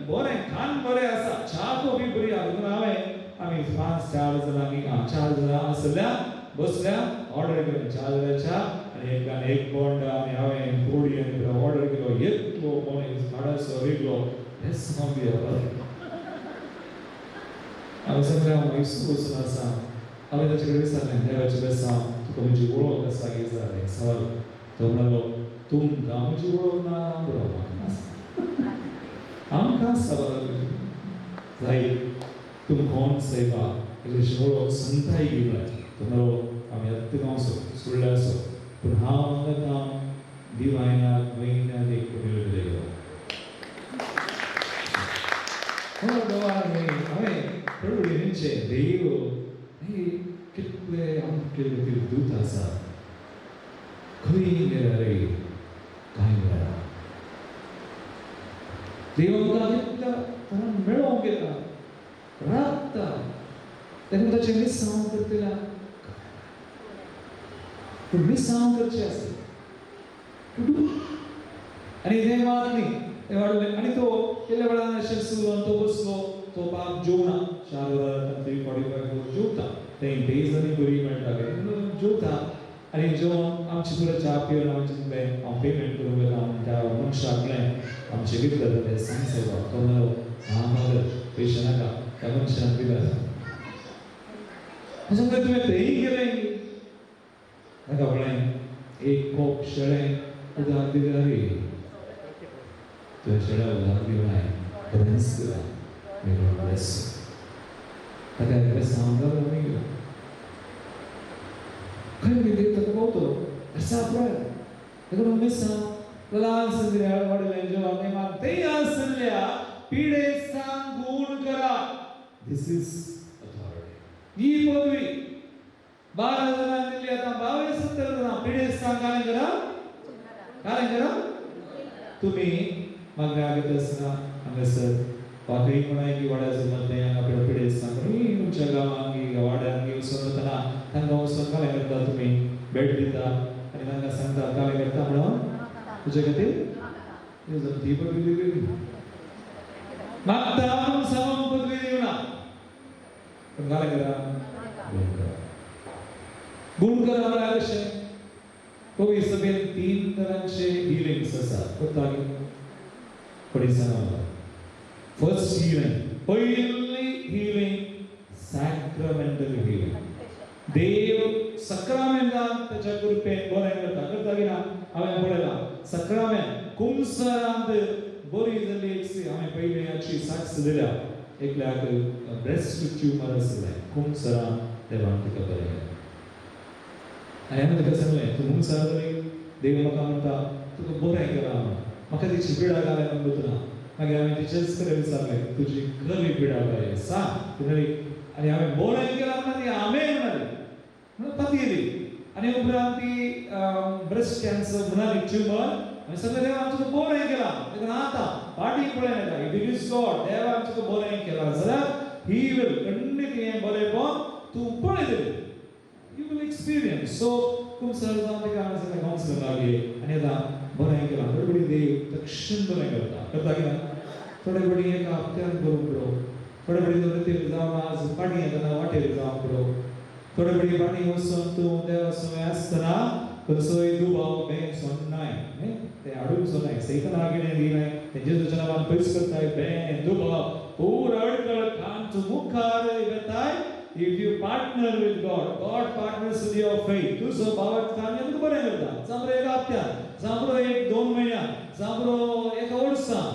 बरें खान बरें आसा च्या कॉफी बरी आसा. हांवें आमी 5 4 जाणां 4 जाणां आसल्या बसल्या ऑर्डर केली 4 जाणां च्या आनी एकल्यान एक बोंडा आनी हांवें कोडी आनी ऑर्डर केलो. येतलो मनीस हाडासो रिगलो बेसांव बी हांवें सांगलें हांव मैसूर वचून आसा. हांवें ताचे कडेन विचारलें देवाचें बेसांव तुका म्हजी वळख आसा कितें जालें सवाल. तो म्हणालो तुमकां म्हजी वळख ना बरो म्हाका आसा आमकां आसा बरो जाय तुम कोण सायबा इल्लीशी वळख सांगताय म्हळ्यार. तो म्हणालो आमी आत्तां गांवचो सुर्ल्याचो पूण हांव हांगा दिवायनाक म्हयन्याक एक पयलो गेलो. हांवें प्रभु न्हंचे देव कितले आमचे खातीर दूत आसा खंय गेल्यार कांय मेळना. देव आमकां कितल्या तरान मेळोवंक येता राखता तेन्ना ताचें मिसांव करतल्या पूण मिसांव करचें आसता आनी तें मात न्ही तें वाडलें. आनी तो केल्ल्या वेळान अशें सुरून तो बसलो तो बाब जेवना 4 वरां 3:45 जेवता थंय पेज आनी बरी मेळटा जेवता. आनी जेवण आमची पुरो च्या पिवन हांवें चिंतलें हांव पेमेंट करूंक वता त्या मनशाक म्हळें आमचें कितें जाता तें सांग सायबा. तो म्हणलो ना फादर पयशे नाका त्या मनशान दिला. सांगलें तुवें थंय गेलें ताका म्हळें एक कोप शेळें उदक दिल्यार तुवें शेळ्या उदक दिवनाय बरेंच दिलां. May God bless you. ताका एक बेसांव जालो आमी गेलो खंय देव ताका पावतलो. That's our prayer. देखून मिसांव ल्हान संद्र्या वाडलें जेवण तें आसल्या पिडेस्तांक गूण करा. This is authority. ही पदवी 12 जाणांक दिली आतां 22 70 जाणां पिडेस्तांक काय करा काय करा. तुमी मागण्या घेता आसतना हांगासर वाकडी कोणाय वाड्याचो मदें हांगा पिडेस्तांक तुमच्या गांवांत वाड्यांत वचून वतना तांकां वचून कालें करता तुमी भेट दिता आनी तांकां सांगता कालें करता म्हणून तुजे खातीर ती पदवी दिली मागता म्हणून सांगून पदवी दिवना पूण कालें करा गुण करा. गुण करा म्हळ्यार कशें कवी सभेन 3 तरांचे हिलिंग्स आसात करता कोणी सांगा म्हाका. फर्स्ट हिलिंग पयली हिलिंग सॅक्रमेंटल हिलिंग. देव सक्रामेंटान ताच्या कृपेन बरें करता करता की ना हांवें पळयलां सक्रामेंट कुमसरांत बरी जाल्ली एक स्त्री हांवें पयलीं हाची साक्ष दिल्या एकल्याक ब्रेस्ट ट्युमर आसलें कुमसरान देवान तिका बरें केलें. आनी हांवें तिका सांगलें तूं कुमसर जाली देव म्हाका म्हणटा तुका बरें केलां म्हणून म्हाका तिची पिडा घालें म्हणून ना. मागीर हांवें तिचेच कडेन विचारलें तुजी खरी पिडा काय सांग ती म्हणली. आनी हांवें बरें केलां म्हणून ती आमेन म्हणाली म्हणून पतयली. आनी उपरांत ती ब्रेस्ट कॅन्सर म्हणाली ट्युमर. हांवें सांगलें देवान तुका बरें केलां देखून आतां फाटीं पळय नाका. If it is God देवान तुका बरें केलां जाल्यार he will खंडीत हें बरेंपण तूं पळयतली you will experience. सो कुमसर जावन तिका हांवें सांगलें कावन्सिलिंग लागली आनी आतां बरें केलां. थोडे बडी देव तक्षण बरें करता करता कितें थोडे बडी एका हप्त्यान करूंक पडो थोडे बडी रतीर जावन आज फाटीं येतना वाटेर जावंक पडो. थोडे फावटी फाटीं वचून तूं देवा सवय आसतना खंयचोय दुबाव बें सोडनाय, ते हाडूंक सोडनाय. सैताना कितें दिनाय, तें जेजूच्या नांवान पयस करताय. बें दुबाव पूर अडकळ कांत मुखार वेताय. If you partner with God, God partners with your faith. तुजो भावार्थ कार्य तुका बरें करता. जांबरो एका हप्त्यान, जांबरो 1-2 म्हयन्यान, जांबरो एका वर्सान,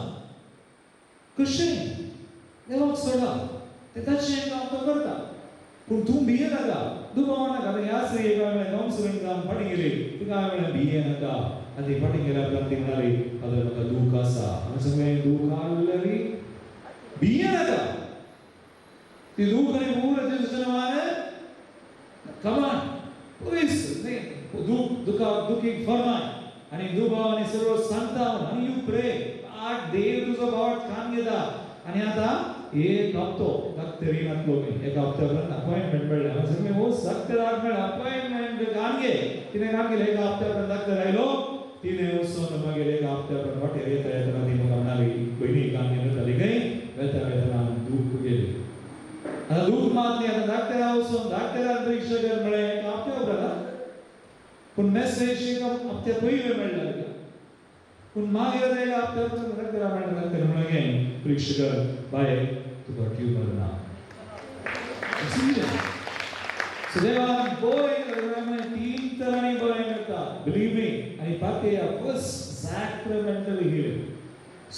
कशें देवाक सोडा, ते ताचें काम तो करता. पूण तूं भिये नाका, दुबाव नाका. आतां ह्या स्त्रियेक हांवें म्हणलें कावन्सिलींग जावन फाटीं गेली, तिका हांवें म्हणलें भिये नाका. आनी ती फाटीं गेल्या उपरांत ती म्हणाली, फादर म्हाका दूख आसा. हांवें सांगलें दूख आहल्यार भिये नाका, ती दूख आनी पूर जेजूच्या नांवान कमान पयस दूख दुखा दुखीक फरमाय आनी दुबाव आनी सर्व सांगता. आनी you pray, आठ देव तुजो भावार्थ कान घेता. आनी आतां एक हप्तो डॉक्टर येनातलो मी, एका हप्त्या उपरांत अपॉयंटमेंट मेळ्ळें. हांवें सांगलें हो डॉक्टराक मेळ्ळें अपॉयंटमेंट, कान घे. तिणें कान गेलें. एका हप्त्या उपरांत डॉक्टर आयलो. तिणें वचून मागीर एका हप्त्या उपरांत वाटेर येता येतना ती म्हाका म्हणाली, भयणी कान घेवन येताली खंय वेता वेतना दूख गेली. आतां दूख मात न्ही, आतां डॉक्टरा वचून डॉक्टरान परिक्षा कर म्हळें एका हप्त्या उपरांत. पूण मेसेज एका हप्त्या पयलीं मेळ्ळा तिका, पूण मागीर एका हप्त्या उपरांत डॉक्टरा मेळ्ळें. डॉक्टर म्हणलें परिक्षा कर बाय, तुका ट्युमर ना. सो देवान बरें तीन तरांनी बरें करता, बिलीव मी. आनी पातया फर्स्ट सॅक्रामेंटल हिलिंग,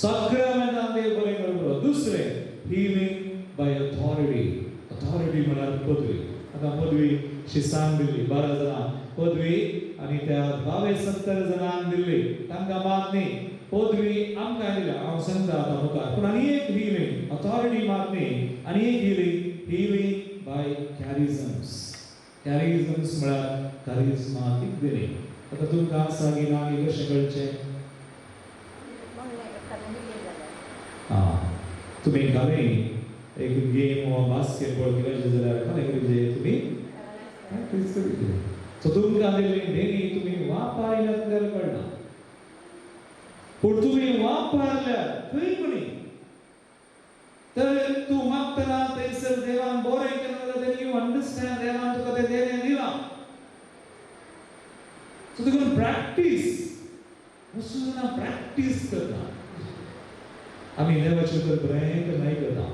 सॅक्रामेंटान देव बरें करतलो. दुसरें हिलिंग बाय ऑथॉरिटी. ऑथॉरिटी म्हळ्यार पदवी. आतां पदवी शिसांक दिल्ली 12 जाणां पदवी, आनी त्या 22-70 जाणांक दिल्ली, तांकां मात न्ही पदवी आमकां दिल्या. हांव सांगता आतां मुखार. पूण आनी एक हिलिंग ऑथॉरिटी मात न्ही, आनी एक हिलिंग, हिलिंग बाय कॅरिझम्स. कॅरिझम्स म्हळ्यार करिज्मातीक देणी. आतां तुमकां आसा की ना की कशें कळचें? आं, तुमी घालून एक गेम वा बास्केटबॉल खेळचे जाल्यार खाली करूचे तुमी प्रॅक्टीस करूचे. सो तुमकां दिल्ली देणी तुमी वापरिनात जाल्यार कळना, पूण तुमी वापरल्यार खंय कोणी तर तूं मागतना थंयसर देवान बरें केलें जाल्यार you understand देवान तुका तें देणें दिलां. सो देखून प्रॅक्टीस, वस्तू जाणां प्रॅक्टीस करता. आमी देवाचें तर बरें आयकता,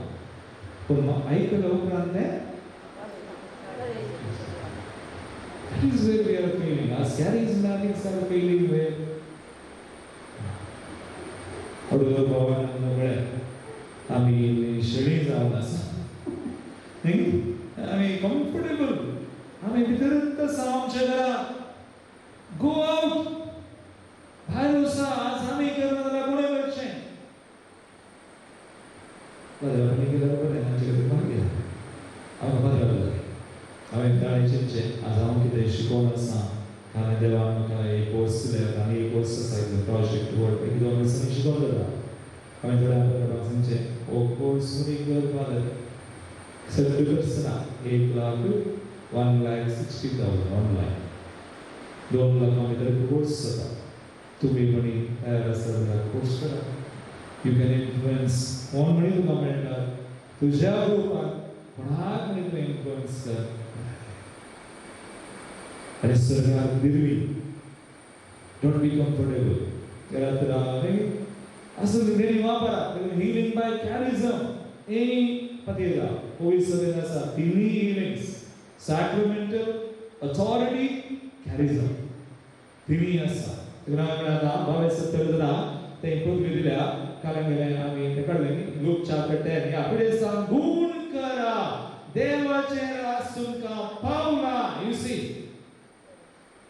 पूण आयकल्या उपरांत तें That is where we are failing. As charismatics are failing where? Adoor बाबान म्हळें आमी शेणी जावन आसा, आमी कम्फर्टेबल, आमी भितरूच आसा आमच्या घरा. गो आवट, भायर वचा. आज आमी करना जाल्यार कोणें करचें? बरें केल्यार बरें, आमचे कडेन मागीर हांव बरें लागलें. हांवें ताणें चिंतचें आज हांव कितें शिकोवन आसा, कारण देवान म्हाका एक कोर्स दिले आनी एक कोर्स आसा प्रोजेक्ट वर्क, 1-2 दिसांनी शिकोवन जाता. हांवें थोड्या लोकांक सांगचें हो कोर्स कर फादर सगळें करचना 1 लाख 1,60,000 ऑनलायन 2 लाखां भितर कोर्स जाता. तुमी कोणी तयार आसा जाल्यार कोर्स करा. You can influence कोण म्हणी तुका मेळटा तुज्या ग्रुपाक कोणाक म्हणी तूं इन्फ्लुयन्स कर आनी सरकार दिरवी. Don't be comfortable. घरात राव असं देणी वापरा. हिलिंग बाय कॅरिझम हे पतिरा पवित्र आसा. तिन्ही हिलिंग्स सॅक्रामेंटल, ऑथॉरिटी, कॅरिझम तिन्ही आसा. आतां 22-70 जाणां ते पदवी दिल्या. कारण गेले आमी ते काडले लूक चॅप्टर 10 ह्या फुडें गुण करा देवाचें राज तुमकां पावला. You see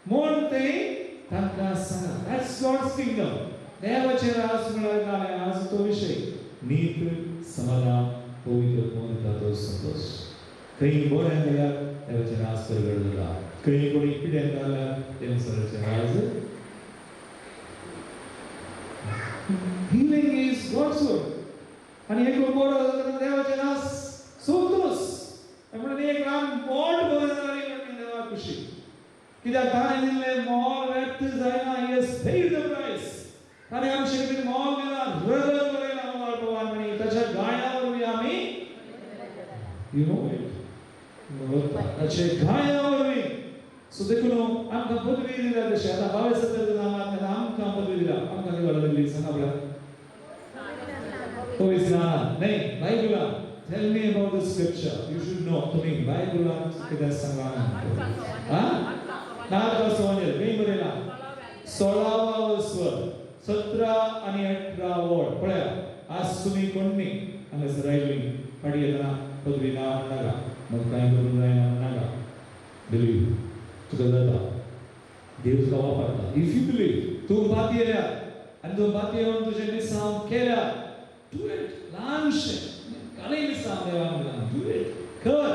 म्हूण ते तांकां सांगा. That's God's kingdom. देवाचें राज म्हळ्यार काय? आज तो विशय नीत, समाधान, पवित्र दिता तो संतोश. खंय बरें जाल्यार देवाचें राज परगट जाता, खंय कोणी पिड्यान जाल्यार देवाचें राज. Healing is God's work. आनी एक बरो जाता देवाचें राज संतोश. म्हणून एक ल्हान बोट बरें जालें देवा खुशी, कित्याक ताणें दिल्लें मोल व्यर्थ जायना. He has paid the price. ताणें आमचे खातीर मोल दिलां, रगत बरयलां मोल प्रमाण आनी ताच्या गाया वरवीं आमी you know it. ताचे घाया वरवीं. सो देखून आमकां पदवी दिल्या तशें आतां 22 नामांत आमकां पदवी दिल्या. आमकां कितें दिली सांगा पळया? पवित्र न्ही, बायबलान. Tell me about the scripture. You should know. तुमी बायबलान कितें सांगलां? आं, मार्क सुवातेर खंय बरयलां? 16वा स्वर 17 आनी 18 वळ पळया. आज तुमी कोण न्ही हांगासर आयलीं, फाटीं येतना पदवी ना म्हणनाका, म्हाका कांय करूंक जायना म्हणनाका. बिलीव, तुका जाता, देव तुका वापरता. If you believe, तूं पातयेल्या आनी तूं पातयेवन तुजें मिसांव केल्या, do it. ल्हानशें कालय मिसांव देवान दिलां, do it, कर,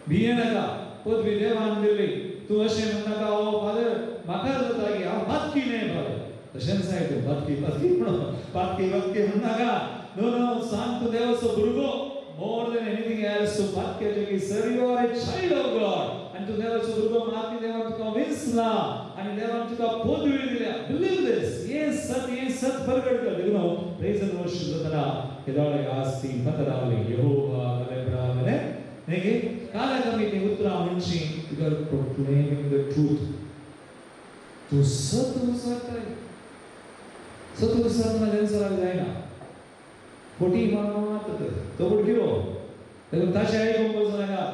भिये नाका. पदवी देवान दिली. तूं अशें म्हणनाका, ओ फादर म्हाका जाता की हांव पातकी न्हय फादर. तशेंच जाय तूं पातकी पातकी म्हणून पातकी पातकी म्हणनाका. नो नो, सांग तूं देवाचो भुरगो. More than anything else, तूं पातक्याचें की sir, you are a child of God. आनी तूं देवाचो भुरगो, माती देवान तुका विंचला आनी देवान तुका पदवी दिल्या. बिलीव दीस. हें सत, हें सत परगट कर. देखून प्रेज एंड वर्शिप जातना केदोळे आज ती पत्रावली यहोवा कलेब्रावले न्ही की काल्याक आमी ती उतरां म्हणची. You are proclaiming the truth. तूं सत उचारताय. सत उचारतना देंवचाराक जायना, फटी मात तो किरो. देखून ताचें आयकूंक वचूं नाका,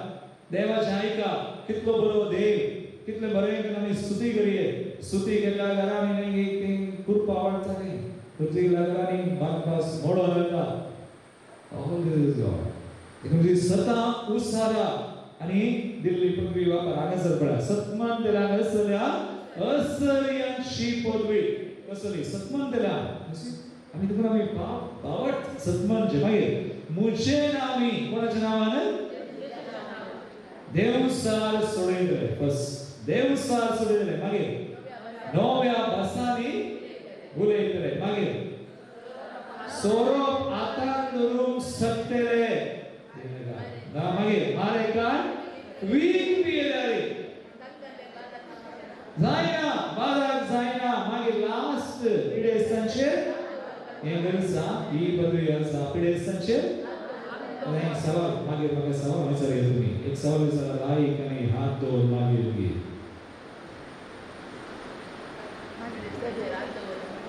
देवाचें आयका. कितलो बरो देव, कितलें बरें आमी स्तुती करये. स्तुती केल्ल्या घरांनी ती कुरपा आवडटा न्ही, स्तुती केल्ल्या घरांनी बांदपास मोडोन वता. All this is God. देखून ती सतां उसारा आनी दिल्ली पदवी वापर. हांगासर पळया, सतमान दिल्या असल्या असलियांची पदवी. कसली सतमान दिल्या आमी? देखून आमी बावट सतमानचे. मागीर मुझे नामी, कोणाच्या नांवान? देवसार सोडयतले. फर्स्ट देवसार सोडयतले, मागीर नव्या भासांनी उलयतले, मागीर सोरोप हातान धरूंक शकतले ना, मागीर मारेकार वीख पियेल्यार जायना, बाजाराक जायना. मागीर लास्ट पिडेस्तांचेर हें गरज ही पदवी आसा पिडेस्तांचेर. एक सवाल, मागीर म्हाका सवाल विचारया तुमी. एक सवाल विचारा, लायक आनी हात दवर मागीर गी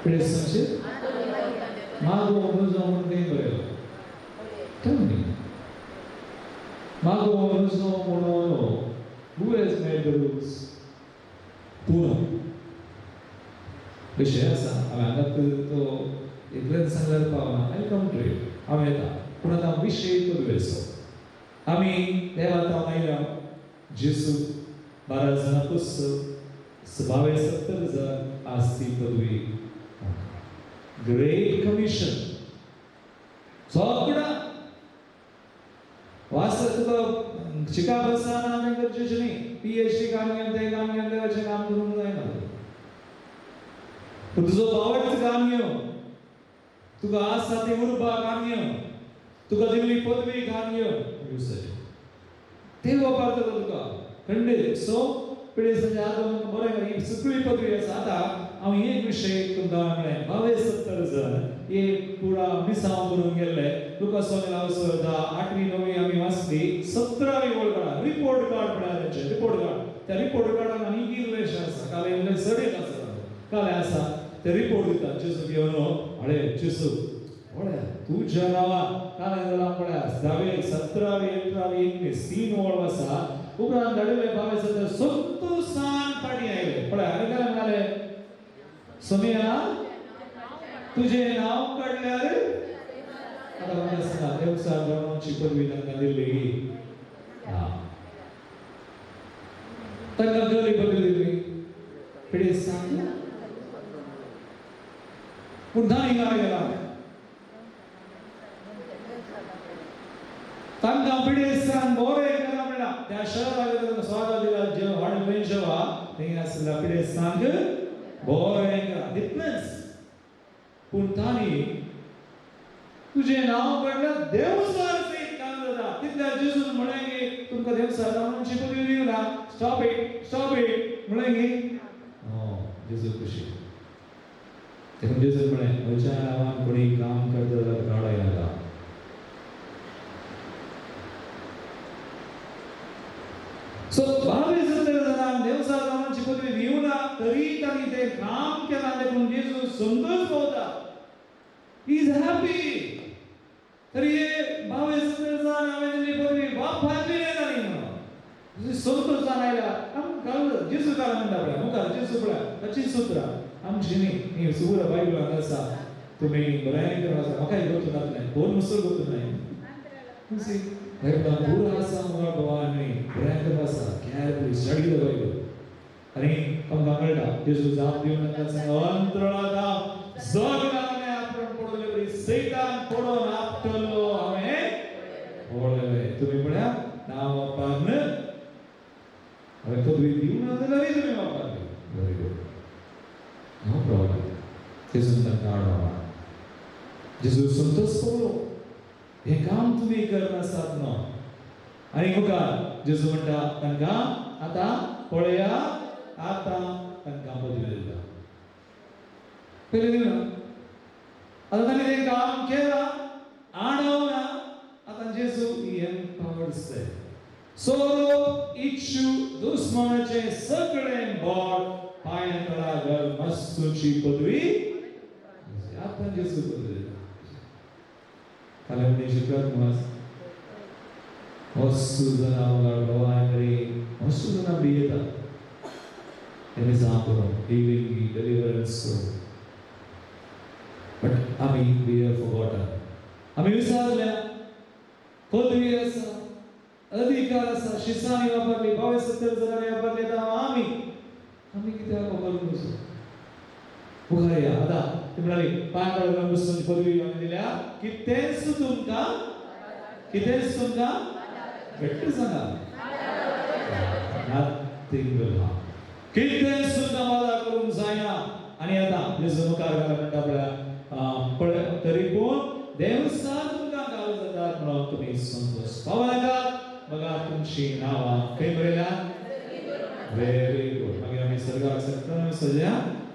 पिडेस्तांचेर मागो मनुजो म्हणून तें बरयलां. Tell me. मागो मनुजो म्हणून who has made the rules? तूं न्हू. विशय आसा, हांवें हांगा तो इतलें सांगल्यार पावना. I come to it, हांव येता. पूण आतां विशय पदवेचो. आमी देवा तावन आयल्या. जेजू 12 जाणां पुस्त 22 70 जण आज ती पदवी ग्रेट कमिशन सगळा वास्तव तुका शिकाप आसा ना तें गरजेचें न्ही. PhD काम घेवन तें काम घेवन देवाचें काम करूंक जायना. पूण तुजो बावट काम घेवन, तुका आसा ती उर्बा काम घेवन, तुका दिल्ली पदवी काम घेवन युसाचें ते वापरतलो तुका खंडीत. सो पिडेस्तांच्या हात बरें, ही सगळी पदवी आसा. आतां हांव एक विशय तुमकां म्हणलें, 22 70 जण हे पुरा मिसांव करून गेल्ले. लुकास 8वी 9वी आमी वाचली, 17वी वळ काडा, रिपोर्ट कार्ड पळया तेंचें. रिपोर्ट कार्ड, त्या रिपोर्ट कार्डान आनी इल्लेशें आसा, काल इल्लें चडीत आसा, काल आसा ते रिपोर्ट दिता जेजू घेवन. अळे जेजू पळया तुज्या नांवान काल जालां पळया. 10वी 17वी 18वी 19 तीन वळ आसा. उपरांत धाडिल्ले 22 संतोषान फाटीं आयले. पळया, आनी काय म्हणाले? सोमिया तुझे नांव काडल्यार. आतां म्हाका सांगा, देवचार धर्माची पदवी तांकां दिल्ली? तांकां कसली पदवी दिल्ली? पिडेस्तांक. पूण तांणी काय केला? तांकां पिडेस्तांक बरें केलां म्हणला. त्या शहराक स्वागत दिला, जेव्हा वाडलें जेव्हा थंय आसल्या पिडेस्तांक बरें केलां तितलेंच. पूण तांणी तुजें नांव काडल्यार देवसार सयत काम जाता. तितल्या जेजून म्हणलें की तुमकां देवसार नांवाची पदवी दिवना. Stop it, stop it म्हणलें की जेजू खुशी. देखून जेजून म्हणलें, म्हज्या नांवान कोणी काम करता जाल्यार काडय नाका. देवसार जावनाची पदवी दिवना तरी तांणी तें काम केलां देखून जेजू संतोश पावता. Is happy. तरी हे 22 जाण हांवें दिल्ली पदवी वापरली न्हय तांणी म्हणून संतोश जावन आयला. आमकां जेजू काल म्हणटा पळय मुखार जेजू पळय ताचीं सुत्रां आमची न्ही ही सुगूर बायबलांत आसा. तुमी बरें करून आसा म्हाकाय गोतू जातलें कोण मुसळ गोतू नाय बायबलान पुरो आसा मुखार बाबा न्ही बरें करून आसा केअरफुली स्टडी the Bible. आनी आमकां कळटा जेजू जाप दिवन तांकां सांगला अंतराळांत जगलां आपण पडवले बरी सैतान पडोवन आपटलो हांवें पळयलें. तुमी पळया नांव वापरन हांवें पदवी दिवना जाल्यारय तुमी वापरली. Very good, no problem. जेजून तांकां आडवा जेजू संतोश पावलो हें काम तुमी करनासात न्हू. आनी मुखार जेजू म्हणटा तांकां आतां पळया आतां तांकां पदवी दिता. पयलीं दिवना आतां तांणी तें काम केलां आणवना. आतां जेजू ही एम्पावर्स them. सोरो इच्छू दुस्मनाचें सगळें बोट पांयां तळा घाल मस्तूची पदवी आतां जेजू पदवी दिता. फाल्यां म्हणी शिकलात मस वस्तू जाणां बाबा बरी वस्तू जाणां भियेता तेमी जावं करून हिलिंग डिलिवरन्स करून. बट आमी we have forgotten. आमी विसरल्या पदवी आसा अधिकार आसा शिसांनी वापरली 22 जाणांनी वापरली. आतां आमी आमी कित्याक वापरूंक वचूं मुखार या. आतां ती म्हणाली पांय तळा बसून पदवी आमी दिल्या कितेंच तुमकां कितेंच तुमकां बेट्ट सांगा नथींग will harm. कितेंच तुमकां बादा करूंक जायना. आनी आतां जेजू मुखार घाला म्हणटा पळया पळय तरी पूण देवसार तुमकां गाल जातात म्हणून तुमी संतोश पावनाकात. बघा तुमची नांवां खंय बरयल्या. Very good. मागीर आमी सर्गाक सरतना सजया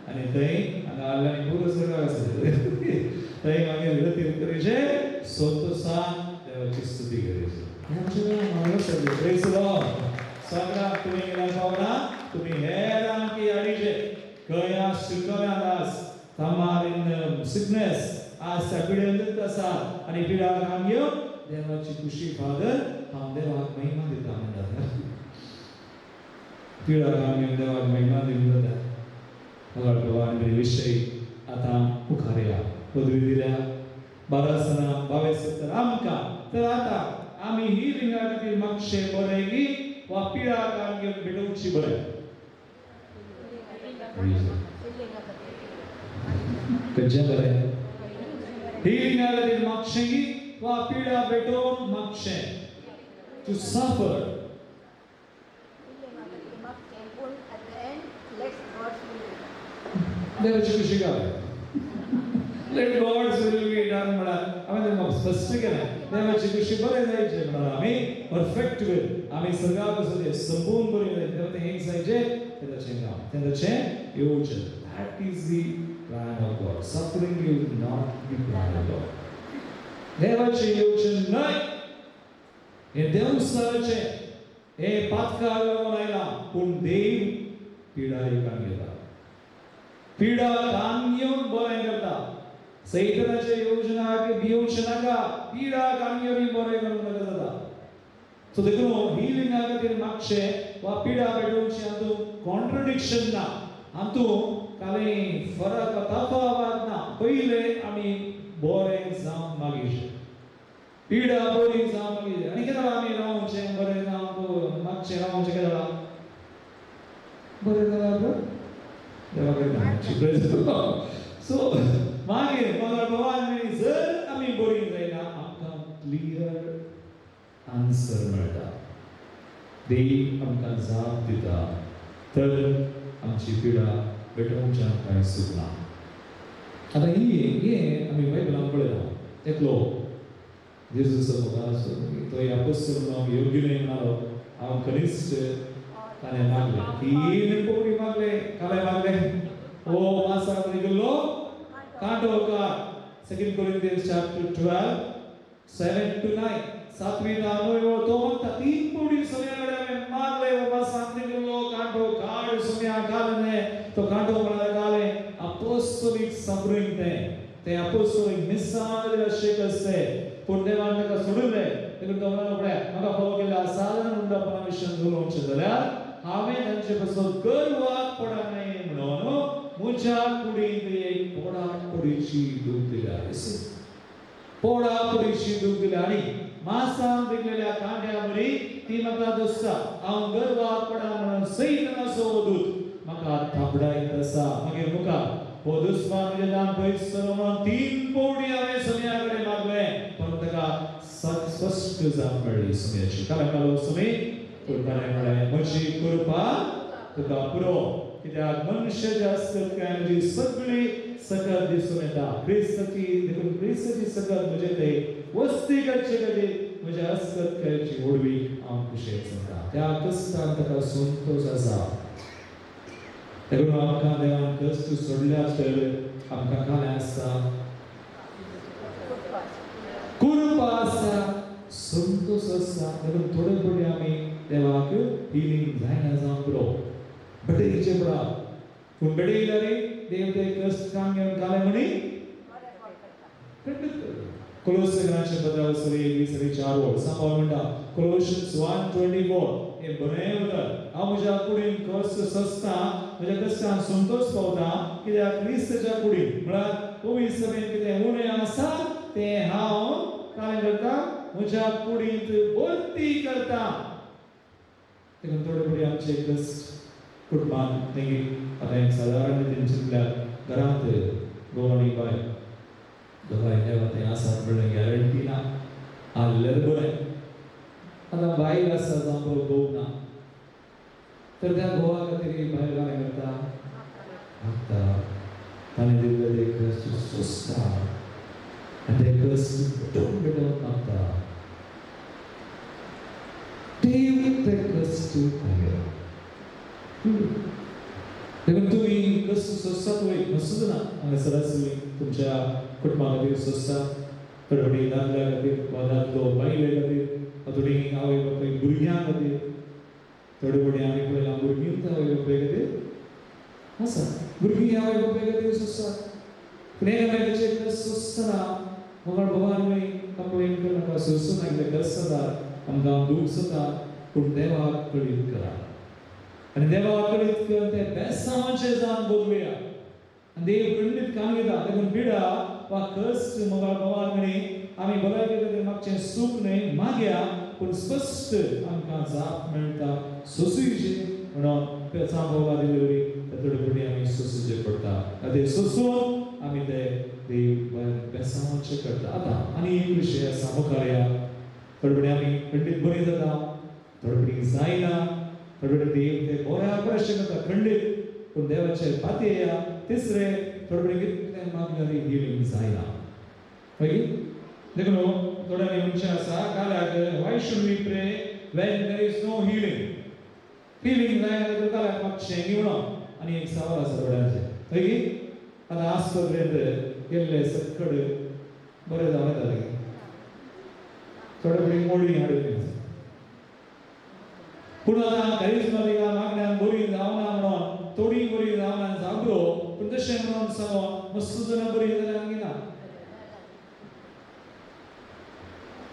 आनी थंय हांगा हाडल्या आनी पुरो सर्गाक सजया थंय मागीर रतीर करीचे संतोशान देवाची स्तुती करीची. सगळ्यांक तुमी गेल्यार पावना तुमी हेरांक हाडीचे खंय शिकल्यान तमारीन सिकनेस आज त्या पिडेन आसा आनी पिडाक हांग घेवन देवाची खुशी फादर हांव देवाक महिमा दिता म्हणटा. पिडाक हांग घेवन देवाक महिमा दिवन जाता. बाबा विशय आतां मुखार या. पदवी दिल्या 12 सना 22 आमकां तर आतां आमी हिलिंगा खातीर मागचें बरें की वा पिडाक हांग घेवन भेटोवची बरें. खंयचें बरें हिलिंगा खातीर मागचें की वा पिडा भेटोवन मागचें टू सफर. देवाची खुशी घाल. Let God's will be done म्हळ्यार हांवें तेंकां स्पश्ट केलें देवाची खुशी बरें जायचें म्हळ्यार आमी परफेक्ट will आमी सर्गाक वचूं संपूर्ण बरी जाय देवा तें एक जायचें तें काम तें येवचें. That is the plan of God. Suffering is not the plan of God. देवाचें येवचें न्हय हें देवसाराचें हें पातकार लागून आयलां पूण देव पिडा एकान घेता पिडा कान घेवन बरें करता. सैतानाचे योजना भियोवचें नाका पिडा कान घेवन बरें करूंक नाका जाता. सो देखून हिलिंगा खातीर मागचें वा पिडा पेटोवचें हातूंत कॉन्ट्रडिक्शन ना हातूंत कांय फरक तफावत ना. पयलें आमी बरें जावंक मागीर पिडा बरी जावंक मागीर आनी केन्ना आमी रावचें बरें जावंक मागचें रावचें केन्ना बरें जाल्यार देवा कडेन सो मागीर बाबा जर आमी बरी जायना आमकां क्लियर आन्सर मेळटा. देव आमकां जाप दिता तर आमची पिडा भेटोवच्यान कांय चुकना. आतां ही हें आमी बायबलान पळयता एकलो जेजूचो मुखार तो आपोस्तल म्हणून योग्य न्हय म्हणालो हांव कनिश्ठ ताणें मागलें 3 पवरी मागले काले मागले ओ मासा गेल्लो कांटो car. 2 Corinthians chapter 12 7 to 9 सातवी णव तो म्हणटा 3 पवडी सोम्या कडेन हांवें मागलें मासांतिल्लो कांटो काड सोम्या घालने तो कांटो म्हळ्यार घालें अपोस्तोलीक सफरींग तें तें अपोस्तोलीक मिसांव अशें आसलें पूण देवान ताका सोडूंले. देखून तो म्हणलो पळय म्हाका फोलो केल्ल्या साधारण उंडापणा विशयान उलोवचें जाल्यार हांवें तांचे पासून गर्वाक पडना म्हणून म्हज्या कुडींत एक पोडापोडीची दूख दिल्या, पोडापोडीची दूख दिल्या आनी मासान विकलेल्या कांड्या मरी ती म्हाका दोसता. हांव गर्वाक पडना म्हणून सैतानाचो हो दूत म्हाका थापडायत आसा. मागीर मुखार हो दुस्मान म्हजें नाम पयस सरलो म्हणून 3 पवडी हांवें सोम्या कडेन मागलें पण ताका स्पश्ट जाप मेळ्ळी सोम्याची. काय म्हणटालो सोमी? पूण ताणें म्हणलें म्हजी कृपा तुका पुरो, कित्याक मनशाच्या आसत काय म्हजी सगळी सकत दिसून येता. क्रिस्ताची देखून क्रिस्ताची सकत म्हजे ते वस्ती करचे खातीर म्हज्या आसत कायची ओडवीक हांव खुशेन सांगता. त्या कश्टान ताका संतोश आसा. देखून आमकां देवान कश्ट सोडल्यात तर आमकां काय आसता? कृपा आसता, संतोश आसता. देखून थोडे थोडे आमी देवाक हिलींग जायना जावंक पुरो बडेचे पडा पूण बडयल्यार देव ते कश्ट काम घेवन घाले म्हणी कोलोसनाचे पत्र 1 4 ओळ सांबाळ म्हणटा कोलोशन्स 1:24 हे बरें उतर. हांव म्हज्या कुडीन कश्ट सोंसता, म्हज्या कश्टान संतोश पावता कित्याक क्रिस्ताच्या कुडीन म्हळ्यार पवित्र सभेन कितें उणें आसा तें हांव काय करता म्हज्या कुडींत भरती करता. देखून थोडे थोडे आमचे कश्ट कुटुंबान लेगीत आतां एक सादारण रितीन चिंतल्यार घरांत घोव आनी बायल दोगांय देवा तें आसा म्हणल्यार गॅरंटी ना आहल्यार बरें. आतां बायल आसा जावं घोव ना तर त्या घोवा खातीर बायल काय करता? मागता. ताणें दिल्ले ते कश्ट सोंसता आनी ते कश्ट पेटोवन पेटोवन मागता. देव ते कश्ट मागीर देखून तुमी कश्ट सोंसतात वय मसूच ना हांगासर आसली तुमच्या कुटुंबा खातीर सोंसता, थोडे फावटी दादल्या खातीर वा दादलो बायले खातीर वा थोडीं आवय बापूय भुरग्यां खातीर, थोडे फावटी आमी पळयलां भुरगीं आवय बापाय खातीर आसा, भुरगीं आवय बापाय खातीर सोंसतात. पूण एकामेकाचे कश्ट सोंसतना मुखार भगवान न्हय कंप्लेन करनाका, सोंसूं नाका कश्ट जाता आमकां दूख जाता पूण देवाक कळीत करा आनी देवाक कळीत करून ते बेसांवाचें जावन बदलुया. आनी देव खंडीत काम घेता. देखून पिडा वा कश्ट मुखार भगवान म्हणी आमी भलायके खातीर मागचें सूख न्हय मागया पूण स्पश्ट आमकां जाप मेळटा सोंसूची म्हणून सांगोवा दिल्ले थोडे फावटी आमी सोंसूचें पडटा. ते सोंसून आमी ते देव बेसांवाचें करता. आतां आनी एक विशय आसा मुखार या. थोडे फावटी आमी खंडीत बरी जाता, थोडे फावटी जायना, थोडे फावटी देव ते बऱ्या ऑपरेशन करता खंडीत पूण देवाचे पातयेया. तिसरे थोडे फावटी कितें मागल्यार हिलींग जायना. मागीर देखून थोड्यांनी म्हणचें आसा काल्याक why should we pray when there is no healing? Healing जायना जाल्यार काल्याक मागचें म्हणून आनी एक सवाल आसा थोड्यांचें. मागीर आतां आस्पत्रेंत गेल्ले सक्कड बरें जावं येता थोडे फावटी मोडी हाडून आसा पूण आतां करिज्माटिका मागण्यान बरी जावना म्हणून थोडी बरी जावना जागरो पूण तशें म्हणून सांगो मस्त जाणां बरी जाल्यार आमगे ना.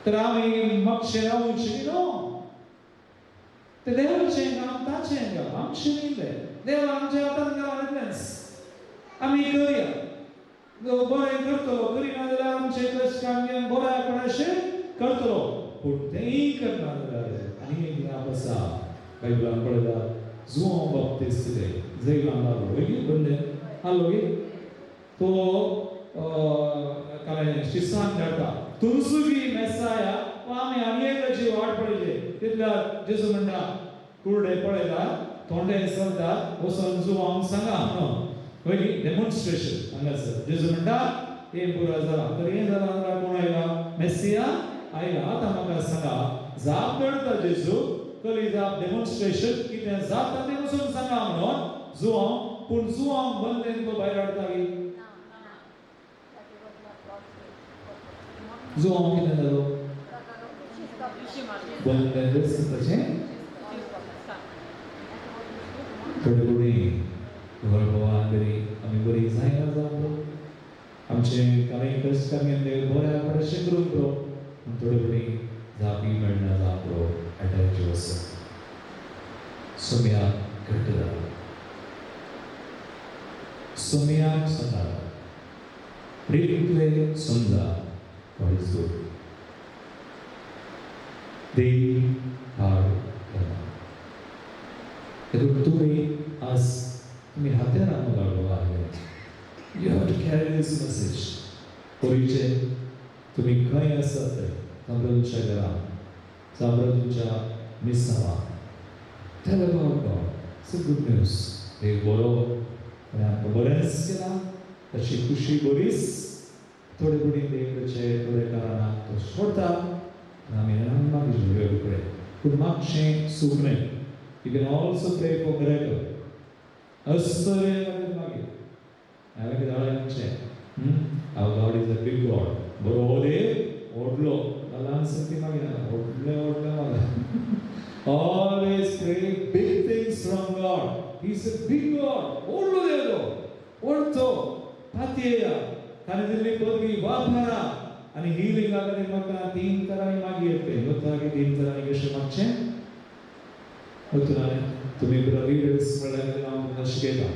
तर आमी मागशें रावचें न्हू, तें देवाचें काम ताचें काम आमचें न्ही तें. देव आमच्या हातान गांवान इतलेंच आमी करया. बरें करतलो करिना जाल्यार आमचें कश्ट काम घेवन बऱ्यापणाचें करतलो पूण तेंय करना जाल्यार आनी एक जाप आसा बायबलान पळयता जुआंव बाप्तिस्त ते जैलान आसलो वय बंदे आसलो गे तो काय शिसान धाडटा तुमसुगी मेसाया वा आमी आनी एकदाची वाट पळयली तितल्या जेजू म्हणटा कुर्डे पळयता तोंडे चलता वचून जुआंव सांगा म्हणून वय डेमॉन्स्ट्रेशन हांगासर जेजू म्हणटा हें पुरो जाला तर हें जालां जाल्यार कोण आयला? मेसिया आयला. आतां म्हाका सांगा जाप मेळटा जेजू कली जाप डेमॉन्स्ट्रेशन कितें जाता तें वचून सांगा म्हणून जुआंव पूण जुआंव बंदेन तो भायर हाडटा की जो हांव कितें जालो बंद तशें थोडे थोडी भगवान बरी आमी बरी जायना जावं आमचें कांय कश्ट आमी देव बऱ्या पडशें करूंक पुरो पूण थोडे थोडी जापी मेळना जावं पुरो अटॅच वचप सोम्याक घट्ट जालो सोम्याक सोंदा रितले समजा God is good. देव हाड करना हेतून तुमी आज तुमी हात्यार भगवान. You have to carry this message. परिचय तुमी खंय आसात ते जावं तुमच्या घरा जावं तुमच्या मिसांवा. Tell about God. It's a good news. देव बरो आनी आमकां बरेंच केलां, ताची खुशी बरीच. थोडे थोडी देवाचे थोडे कारणाक तो सोडटा आनी आमी मागीर वेगळे कडेन पूण मातशें सूख न्हय. You can also pray for miracle. आश्चर्य मागीर हांवें कितें जालें म्हणचें Our God is a big God. बरो हो देव व्हडलो ल्हान संती मागीर व्हडलें व्हडलें मागीर. Always pray big things from God. He is a big God. व्हडलो देव तो व्हडतो पातयेया ताणें दिल्ली पदवी वापरा आनी हिलिंगा खातीर म्हाका तीन तरांनी मागीर येतलें गोता की तीन तरांनी कशें मागचें गोतू तुमी लिडर्स म्हणल्यार हांव तुमकां शिकयता.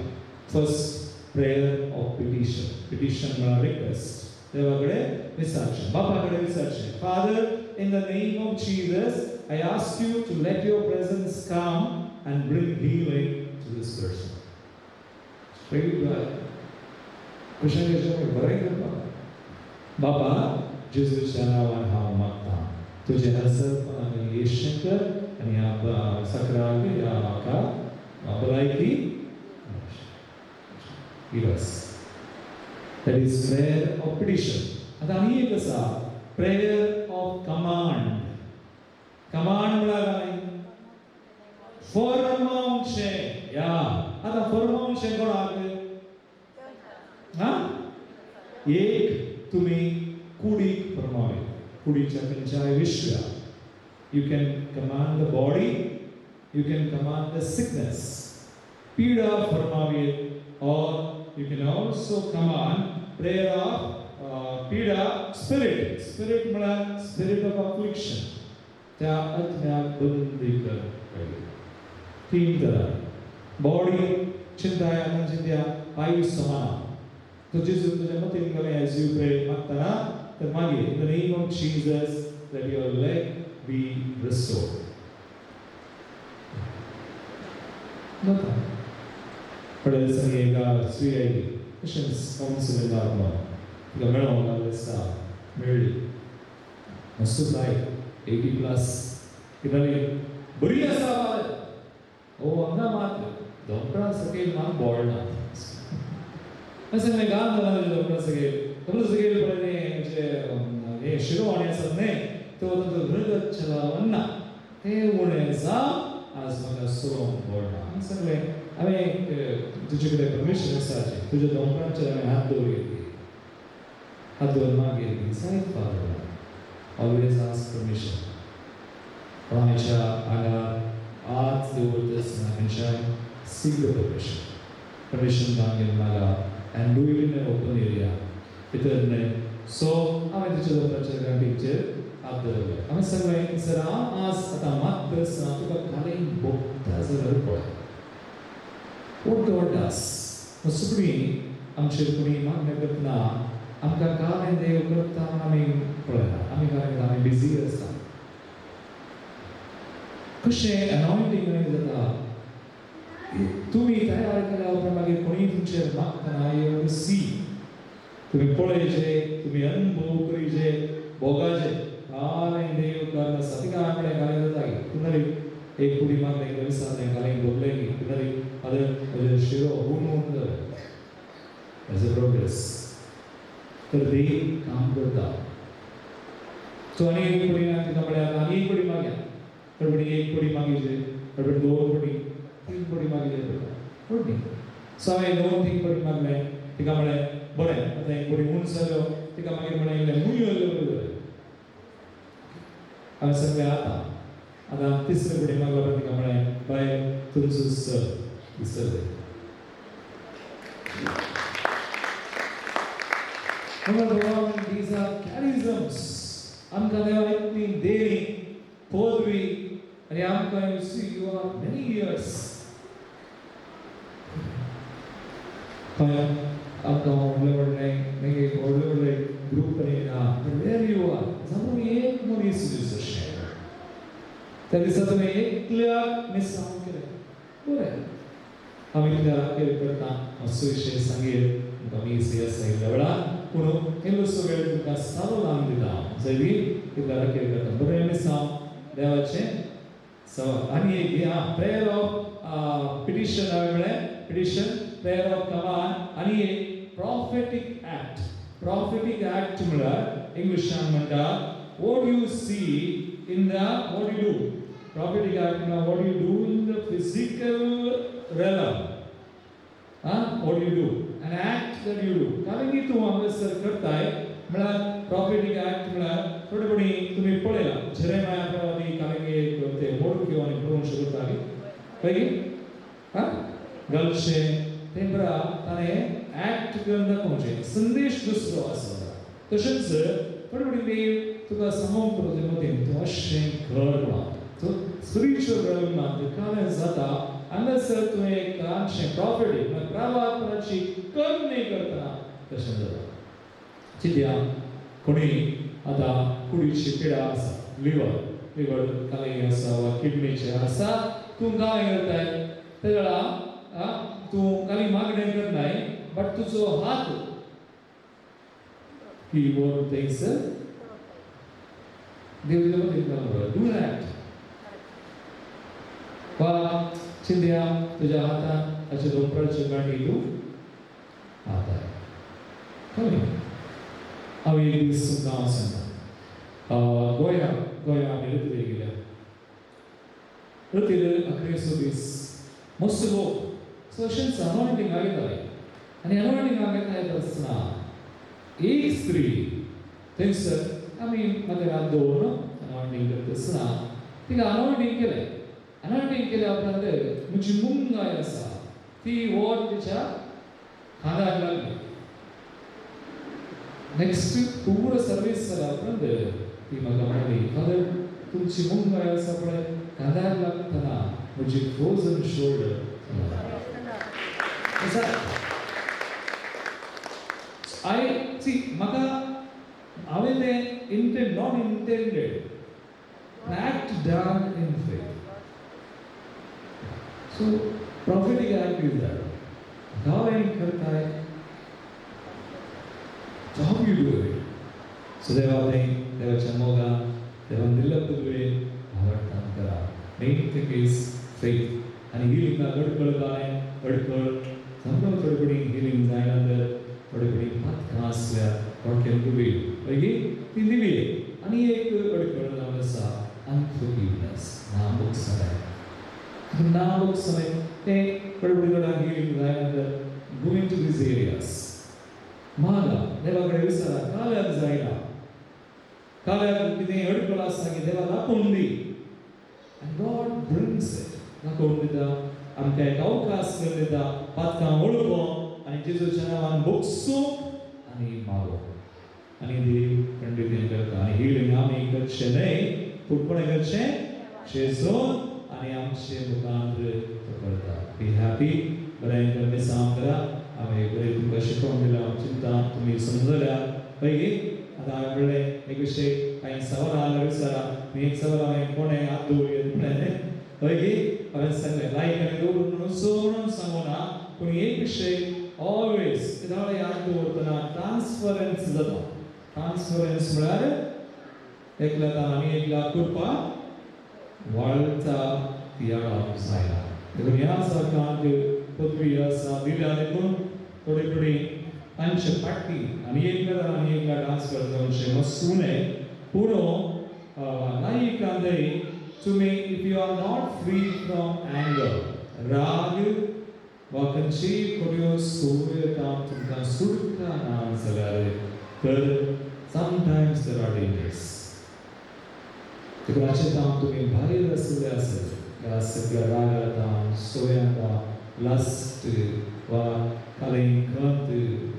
First prayer of petition. Petition म्हळ्यार रिक्वेस्ट. देवा कडेन विचारचें, बापा कडेन विचारचें. Father, in the name of Jesus, I ask you to let your presence come and bring healing to this person. Straight right. कशें कशें बरें करपाक. बाबा जेजूच्या नांवान हांव मागता तुजें हसरपण आनी येशें कर आनी ह्या सकराक ह्या म्हाका भलायकी. Yes. That is prayer of petition. आतां आनी एक आसा prayer of command. Command म्हळ्यार काय? फरमावचें. या आतां फरमावचें कोणाक? हा एक तुमी कुडीक फरमावे, कुडीच्या खंयच्याय विशयाक. You can command the body, you can command the sickness. पीडा फरमावी, or you can also command prayer of पीडा spirit. Spirit म्हळ्यार spirit of affliction. त्या आत्म्याक बंदी कर. तीन तरा बॉडी चिंताय आतां चिंत्या आयु समाना तो जेजू तुज्या मतीन गेलें as you pray मागतना तर मागीर in the name of Jesus let your leg be restored. जाता थोड्या दिसांनी एका स्त्री आयली तशेंच कावन्सिलिंगाक म्हणून तिका मेळोंक लागले दिसता मेळ्ळी मस्त प्राय 80 प्लस. कित्याक बरी आसा फादर. ओ हांगा मात दोंगरा सकयल मात बोळना. अशें सांगलें गान जालां तुजें दोंगरा सकयल. दोंगरा सकयल पळय तें म्हणजे हें शिरोवाणी आसा न्हय तो तांचो मृगत चलावना तें उणें जावं आज म्हाका चलोवंक बोळना. हांवें सांगलें हांवें तुजे कडेन परमिशन आसाचें तुज्या दोंगरांचेर हांवें हात दवरली हात दवर मागीर जायत फादर. Always ask permission. कोणाच्या आंगार हात दवरता आसतना खंयच्याय seek the permission. Permission मागीर मागा and do it in an open area. भितर न्हय. सो हांवें तिच्या दोंगराचेर गांठीचेर हात दवरले. हांवें सांगलें सर हांव आज आतां मागता आसतना तुका खाली भोगता जाल्यार पळय. What God does. सुपडी आमचेर कोणी मागणें करतना आमकां कांय देव करता म्हूण आमी पळयना. आमी कांय आमी बिजी आसता. कशें अनॉयंटींग जाता तुमी तयार केल्या उपरांत मागीर कोणीय तुमचेर मागतना you see तुमी पळयचे, तुमी अनुभव करीचे, भोगाचे कालें देव कारण आसा. तिका हांवें म्हणलें कालें जाता की कुणाली एक कुडी मागलें एकदा विचारलें कालें भोगलें की कुणाली फादर म्हजें शिरो हून हून जालें. As a progress. तर देव काम करता. सो आनी एक पडी तिका म्हळ्यार आनी एक पडी मागया. थोडे एक पडी मागीचे, थोडे दोन पडी, तीन पडी मागीचे पडी. सो हांवें दोन तीन पडी मागलें. तिका म्हळें बरें आतां एक पडी उंच जाल्यो. तिका मागीर म्हळें इल्लें मुयो इल्ल्यो बऱ्यो जाल्यो. हांवें सांगलें आतां आतां तिसरे फुडें मागलो तिका म्हळें बाय तुमचो सर विसरले. These are charisms. आमकां देवा इतली देणी पदवी आनी आमकां you see you are many years. आमकां व्हडले व्हडले मागीर व्हडले व्हडले ग्रूप आनी ना बट वेर you are जाणून एक मनीस दिसो त्या दिसा तुवें एकल्याक मिसांव केलें. बरें हांव इतल्या केले करता मातसो विशय सांगेल तुमकां मीस आसा वेळार पूण इल्लोसो वेळ तुमकां सारो लावन दिता जरी इतल्या केले करता. बरें मिसांव देवाचें सवाल आनी एक आं प्रेयर ऑफ पिटिशन हांवें म्हळें पिटिशन प्रेयर ऑफ कमान आनी एक प्रॉफेटीक ऍक्ट. प्रॉफेटीक ऍक्ट म्हळ्यार इंग्लिशान म्हणटा what you see in the what you do. Prophetic act म्हळ्यार what you do in the physical realm. What you do, an act that you do. कारण की तूं हांगासर करताय म्हळ्यार प्रॉफेटीक ऍक्ट म्हळ्यार थोडे कोणी तुमी पळयला जेरेमाया प्रवादी कारण की एक ते मोडक्यो आनी पळोवंक शकताली पळय आं गलशे ते बरा ताणें ऍक्ट करून दाखोवचें संदेश दुसरो आसा. तशेंच थोडे कोणी देव तुका सांगूंक पडटा मतीन तूं अशें कर म्हणून सो स्पिरिच्युअल रेल्मान तें जाता हांगासर तुवें एक ल्हानशें प्रॉफेटीक म्हळ्यार प्रवादपणाची करणी करतना तशें जाता. चिंतया कोणी आतां कुडीची पिडा आसा लिवर लिवर कालें आसा वा किडनीचें आसा तूं कालें करताय ते वेळार तूं काली मागणें करनाय बट तुजो हात ही वर थंयसर देव do that. वा चिंतया तुज्या हातान ताचे दोंपराचे गांठी तूं हाताय कळ्ळें. हांव एक दीस तुमकां हांव सांगता गोंया गोंया आमी रतीर गेल्या रतीर अकरेचो दीस मस्त लोक सो अशेंच अनॉयंटींग घेताले आनी अनॉयंटींग घेता येता आसतना एक स्त्री थंयसर आमी मागीर हात दवरून अनॉयंटींग करता आसतना तिका अनॉयंटींग केलें. अनॉयंटींग केल्या उपरांत म्हजी मुंगाय आसा ती वोट तिच्या खांदाक लागली. नेक्स्ट पुरो सर्वीस जाल्या उपरांत ती म्हाका म्हणली फादर तुमची मुंगाय आसा पळय खांदाक लागतना म्हजी frozen shoulder. I C म्हाका हांवें तें intent not intended act done in faith. So prophetic act is that गांव करताय So how you do it? So देवा थंय देवाच्या मोगान देवान दिल्ल्या पदवे आवडटान करा. Main thing is faith. आनी हिलिंगाक अडकळ काय अडकळ सामको थोडे कडेन हिलींग जायना तर थोडे कडेन पातकां आसल्यार God can do it. मागीर ती दिवी आनी एक अडकळ जावन आसा अनफॉरगिवनेस ना बोगसलें ना बोगसलें तें थोडे कडेन हिलींग जायना तर go into these areas. मागा देवा कडेन विचारा काल्याक जायना काल्याक कितें अडकळ आसा की देवा दाखोवन दी आनी गॉड ब्रिंग्स it दाखोवन दिता आमकां एक अवकाश करून दिता पातकां वळखूंक आनी जेजूच्या नांवान बोगसूंक आनी मागोवंक आनी देव खंडीत हें करता. आनी हिलींग आमी करचें न्हय पूण कोणें करचें जेजून आनी आमचे मुखांत तो करता. बी हॅपी बरें मिसांव करा. हांवें बरें तुमकां शिकोवन दिलां चिंता तुमी समजल्या पळय. आतां हांवें म्हणलें एक विशय कांय सवाल आसल्यार विचारा. मी एक सवाल हांवें कोणें हात दवरया म्हणलें पळय. हांवें सांगलें लायक आनी दवरून म्हणून सो म्हणून सांगूना ना पूण एक विशय ऑलवेज केदाळ याद दवरतना ट्रान्सफरन्स जाता. ट्रान्सफरन्स म्हळ्यार एकल्या आनी एकल्या करपाक वाळटा तियाळाक जायना. देखून ह्या सरकाराक पदवी आसा दिल्या देखून थोडे थोडे तांचे पाटी आनी एकल्या आनी एकल्या ट्रान्सफर जावचें मातसो उणें पूण नायिकांदय तुमी if you are not free from anger राग वा खंयचीय खोट्यो संवय तुमकां सुटका ना जाल्यार तर sometimes there are dangers. देखून अशें तावन तुमी भायर आसले आसत ह्या सगळ्या रागा तावन, सोयां तावन, लस्ट वा कालें खंत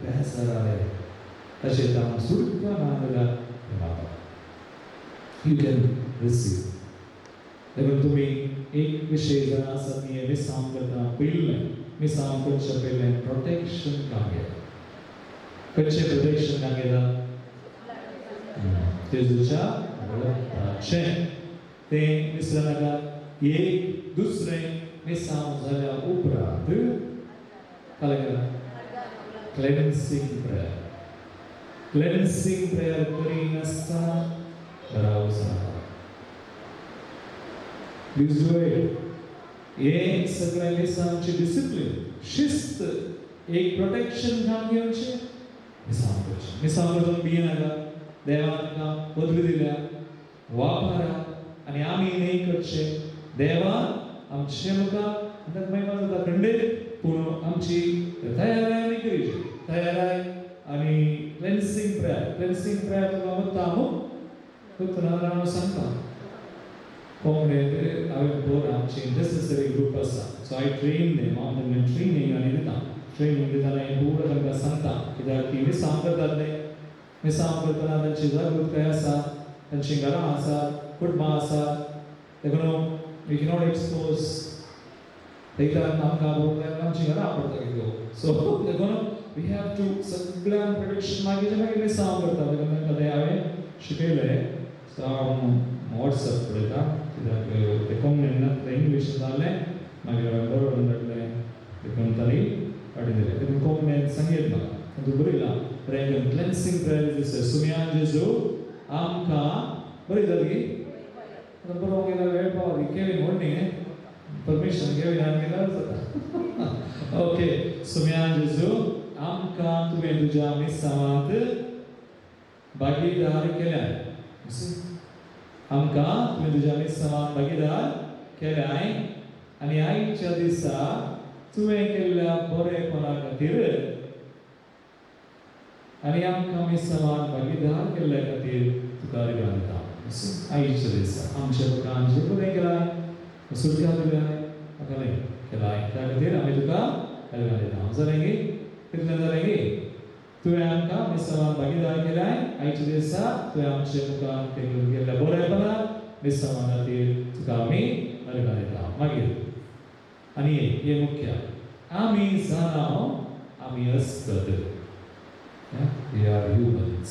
बेजाराय अशें तावन सुटका ना जाल्यार you can receive. देखून तुमी एक विशय जाणा आसात, मी हें मिसांव करतना पयलें मिसांव करचें पयलें प्रोटेक्शन काम घेता. खंयचें प्रोटेक्शन काम घेता? जेजूच्या रक्ताचें. तें विसर नाका. एक दुसरें मिसांव जाल्या उपरांत काय केला? Cleansing prayer. Cleansing prayer करिनासतना घरा वचनाका. Please do it. हें सगळें मिसांवची डिसिप्लीन, शिस्त, एक प्रोटेक्शन काम घेवचें, मिसांव करचें. मिसांव करतना भिये नाका. देवान आमकां पदवी दिल्या, वापरा आनी आमी न्हय करचें. देवान आमचे मुखार ताका महिमा जाता खंडीत, पूण आमची तयाराय आमी करीची तयाराय आनी क्लेन्सींग प्रेयर. क्लेन्सींग प्रेयर तुका वता न्हू, तुका ना हांव सांगता. कोंकणीत हांवें बरो आमची इंटरसेसरी ग्रूप आसा, सो I train them. हांव तांकां ट्रेनींग आनी दिता. ट्रेनींग दितना हें पूरा तांकां सांगता, कित्याक ती मिसांव करतात न्ही. मिसांव करतना तांची जागृताय आसा, तांचीं घरां आसा, कुटुंबां आसा. देखून we cannot expose. एकदां आमकां आमचीं घरां पडटा कितें. सो देखून we have to सगळ्यांक प्रोटेक्शन मागीर मागीर मिसांव करता. देखून तांकां तें हांवें शिकयलें. सो हांव वॉट्सएप पळयता, कित्याक तें कोंकणीन ना, तें इंग्लीश जालें, मागीर हांवें बरोवन धाडलें, देखून तांणी हाडून दिलें. देखून कोंकणीन सांगीत म्हाका तूं बरयलां प्रेयर, क्लेन्सींग प्रेयर दिसता. सुमयान जेजू आमकां बरयतात की आतां बरोवंक गेल्यार वेळ पावली. केवीन व्हडली परमिशन केवीन आनी गेल्यार जाता. ओके. सुमयान जेजू आमकां तुवें तुज्या मिसांवांत भागीदार केल्याय. आमकां तुवें तुज्या मिसांवांत भागीदार केल्याय आनी आयच्या दिसा तुवें केल्ल्या बरेपणा खातीर आनी आमकां मिसांवांत भागीदार केल्ल्या खातीर तुका रिगां दिता. आयच्या दिसा आमच्या लोकांक जें बरें केलां, सुटका दिल्या, म्हाका न्हय केलां, त्या खातीर आमी तुका रिगां दिता. जालें गी? कितलें जालें गी? तुवें आमकां मिसांवांत भागीदार केल्याय, आयच्या दिसा तुवें आमच्या मुखार केल्ल्या बरेपणा मिसांवा खातीर तुका आमी रिगां दिता. मागीर आनी हे मुख्य, आमी जाणा आमी अस्कत. We are humans.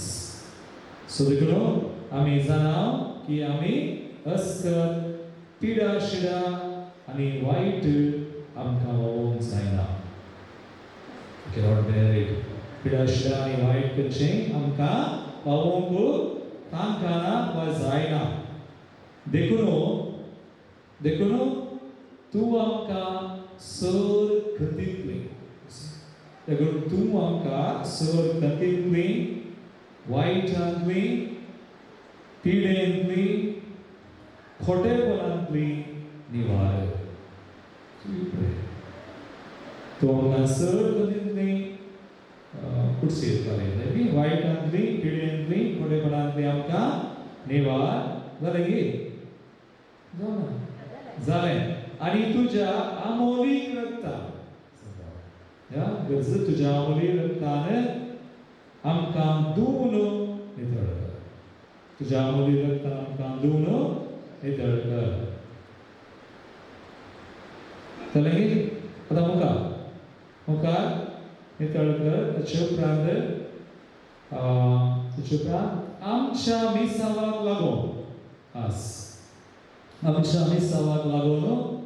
सो देखून आमी जाणा की आमी अस्कत, पिडा शिडा आनी वायट आमकां व्हांवोंक जायना. Cannot bear it. पिडा शिडा आनी वायट खंयचें आमकां पावोवंक तांकां वा जायना. देखून देखून तूं आमकां सर खंतींतली, देखून तूं आमकां सर खंतींतली, वायटांतली, पिडेंतली, खोटेपणांतली निवार. तूं आमकां सर खंतींतली कुडसी येताली, वायटांतली, पिडेंतली, खोटेपणांतली आमकां निवार. जालें गी? जालें. आनी तुज्या आमोलीक रक्तान, गरज तुज्या आमोलीक रक्तान आमकां धुवन नितळ कर. तुज्या आमोलीक रक्तान आमकां धुवन नितळ कर. जालें गी? आतां मुखार मुखार नितळ कर. ताचे उपरांत ताचे उपरांत आमच्या मिसावाक लागून आस, आमच्या मिसावाक लागून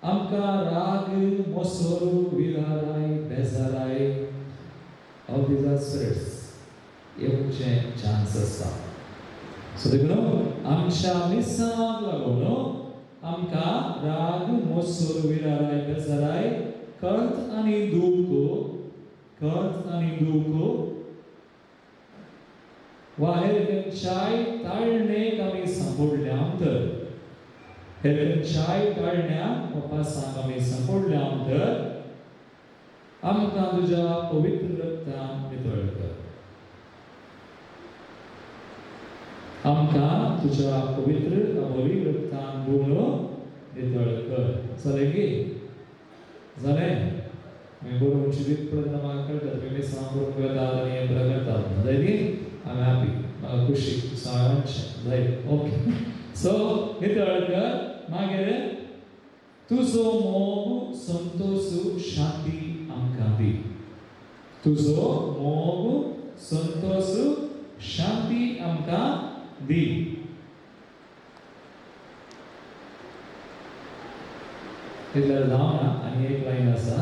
आमकां राग, मोसोर, विराराय, बेजाराय, all these are spirits येवचे चान्स आसता. सो देखून आमच्या मिसावाक लागून आमकां राग, मोसोर, विराराय, बेजाराय, खंत आनी दूख, खंत आनी दूख वा हेर खंयच्याय ताळणेक आमी सांपडल्या तर, हेर खंयच्याय ताळण्याक उपासांक आमी सांपडल्या तर आमकां तुज्या पवित्र रक्तान नितळ कर. आमकां तुज्या पवित्र अमोली रक्तान धुवन नितळ कर. जालें गे? जालें? आमी बरोवन जिवीत पळयतना म्हाका कळटा तुमी मिसांव करूंक वेतात आनी हें बरें करतात. जायत गे? आमी हॅपी, म्हाका खुशी सगळें म्हणचें जायत. ओके, सो नितळ कर. मागीर तुजो मोग, संतोश, शांती आमकां दी. तुजो मोग, संतोश, शांती आमकां दी. इतल्यार जावना, आनी एक लायन आसा.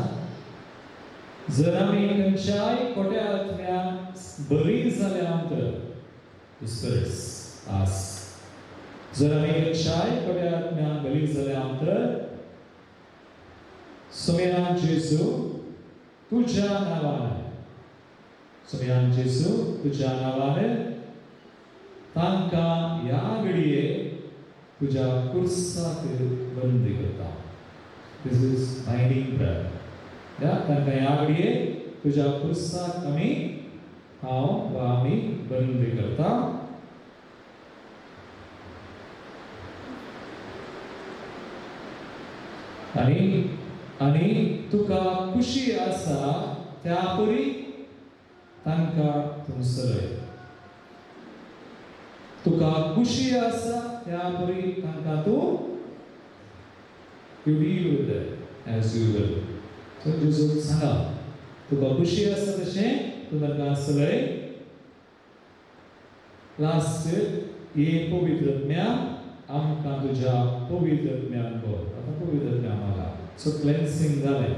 जर आमी खंयच्याय खोट्या आत्म्याक बरी जाल्या तर स्पिरिट्स आस, जर आमी खंयच्याय खोट्या आत्म्याक बरी जाल्या तर सुम्यान जेजू तुज्या नांवान, सुम्यान जेजू तुज्या नांवान तांकां ह्या घडये तुज्या कुर्साक बंदी करता. This is binding prayer. तांकां ह्या घडये तुज्या कुर्साक आमी, हांव वा आमी बंदी करता. आनी आनी तुका खुशी आसा त्या परी तांकां तूं चलय. तुका खुशी आसा त्या परी तांकां तूं, you deal with it as you will. So जेजूक सांगा तुका खुशी आसा तशें तूं तांकां चलय. लास्ट, हे पवित्र ज्ञान आमकां तुज्या पवित्र ज्ञान भर. आतां पवित्र ज्ञान मागा. सो क्लेन्सिंग जालें.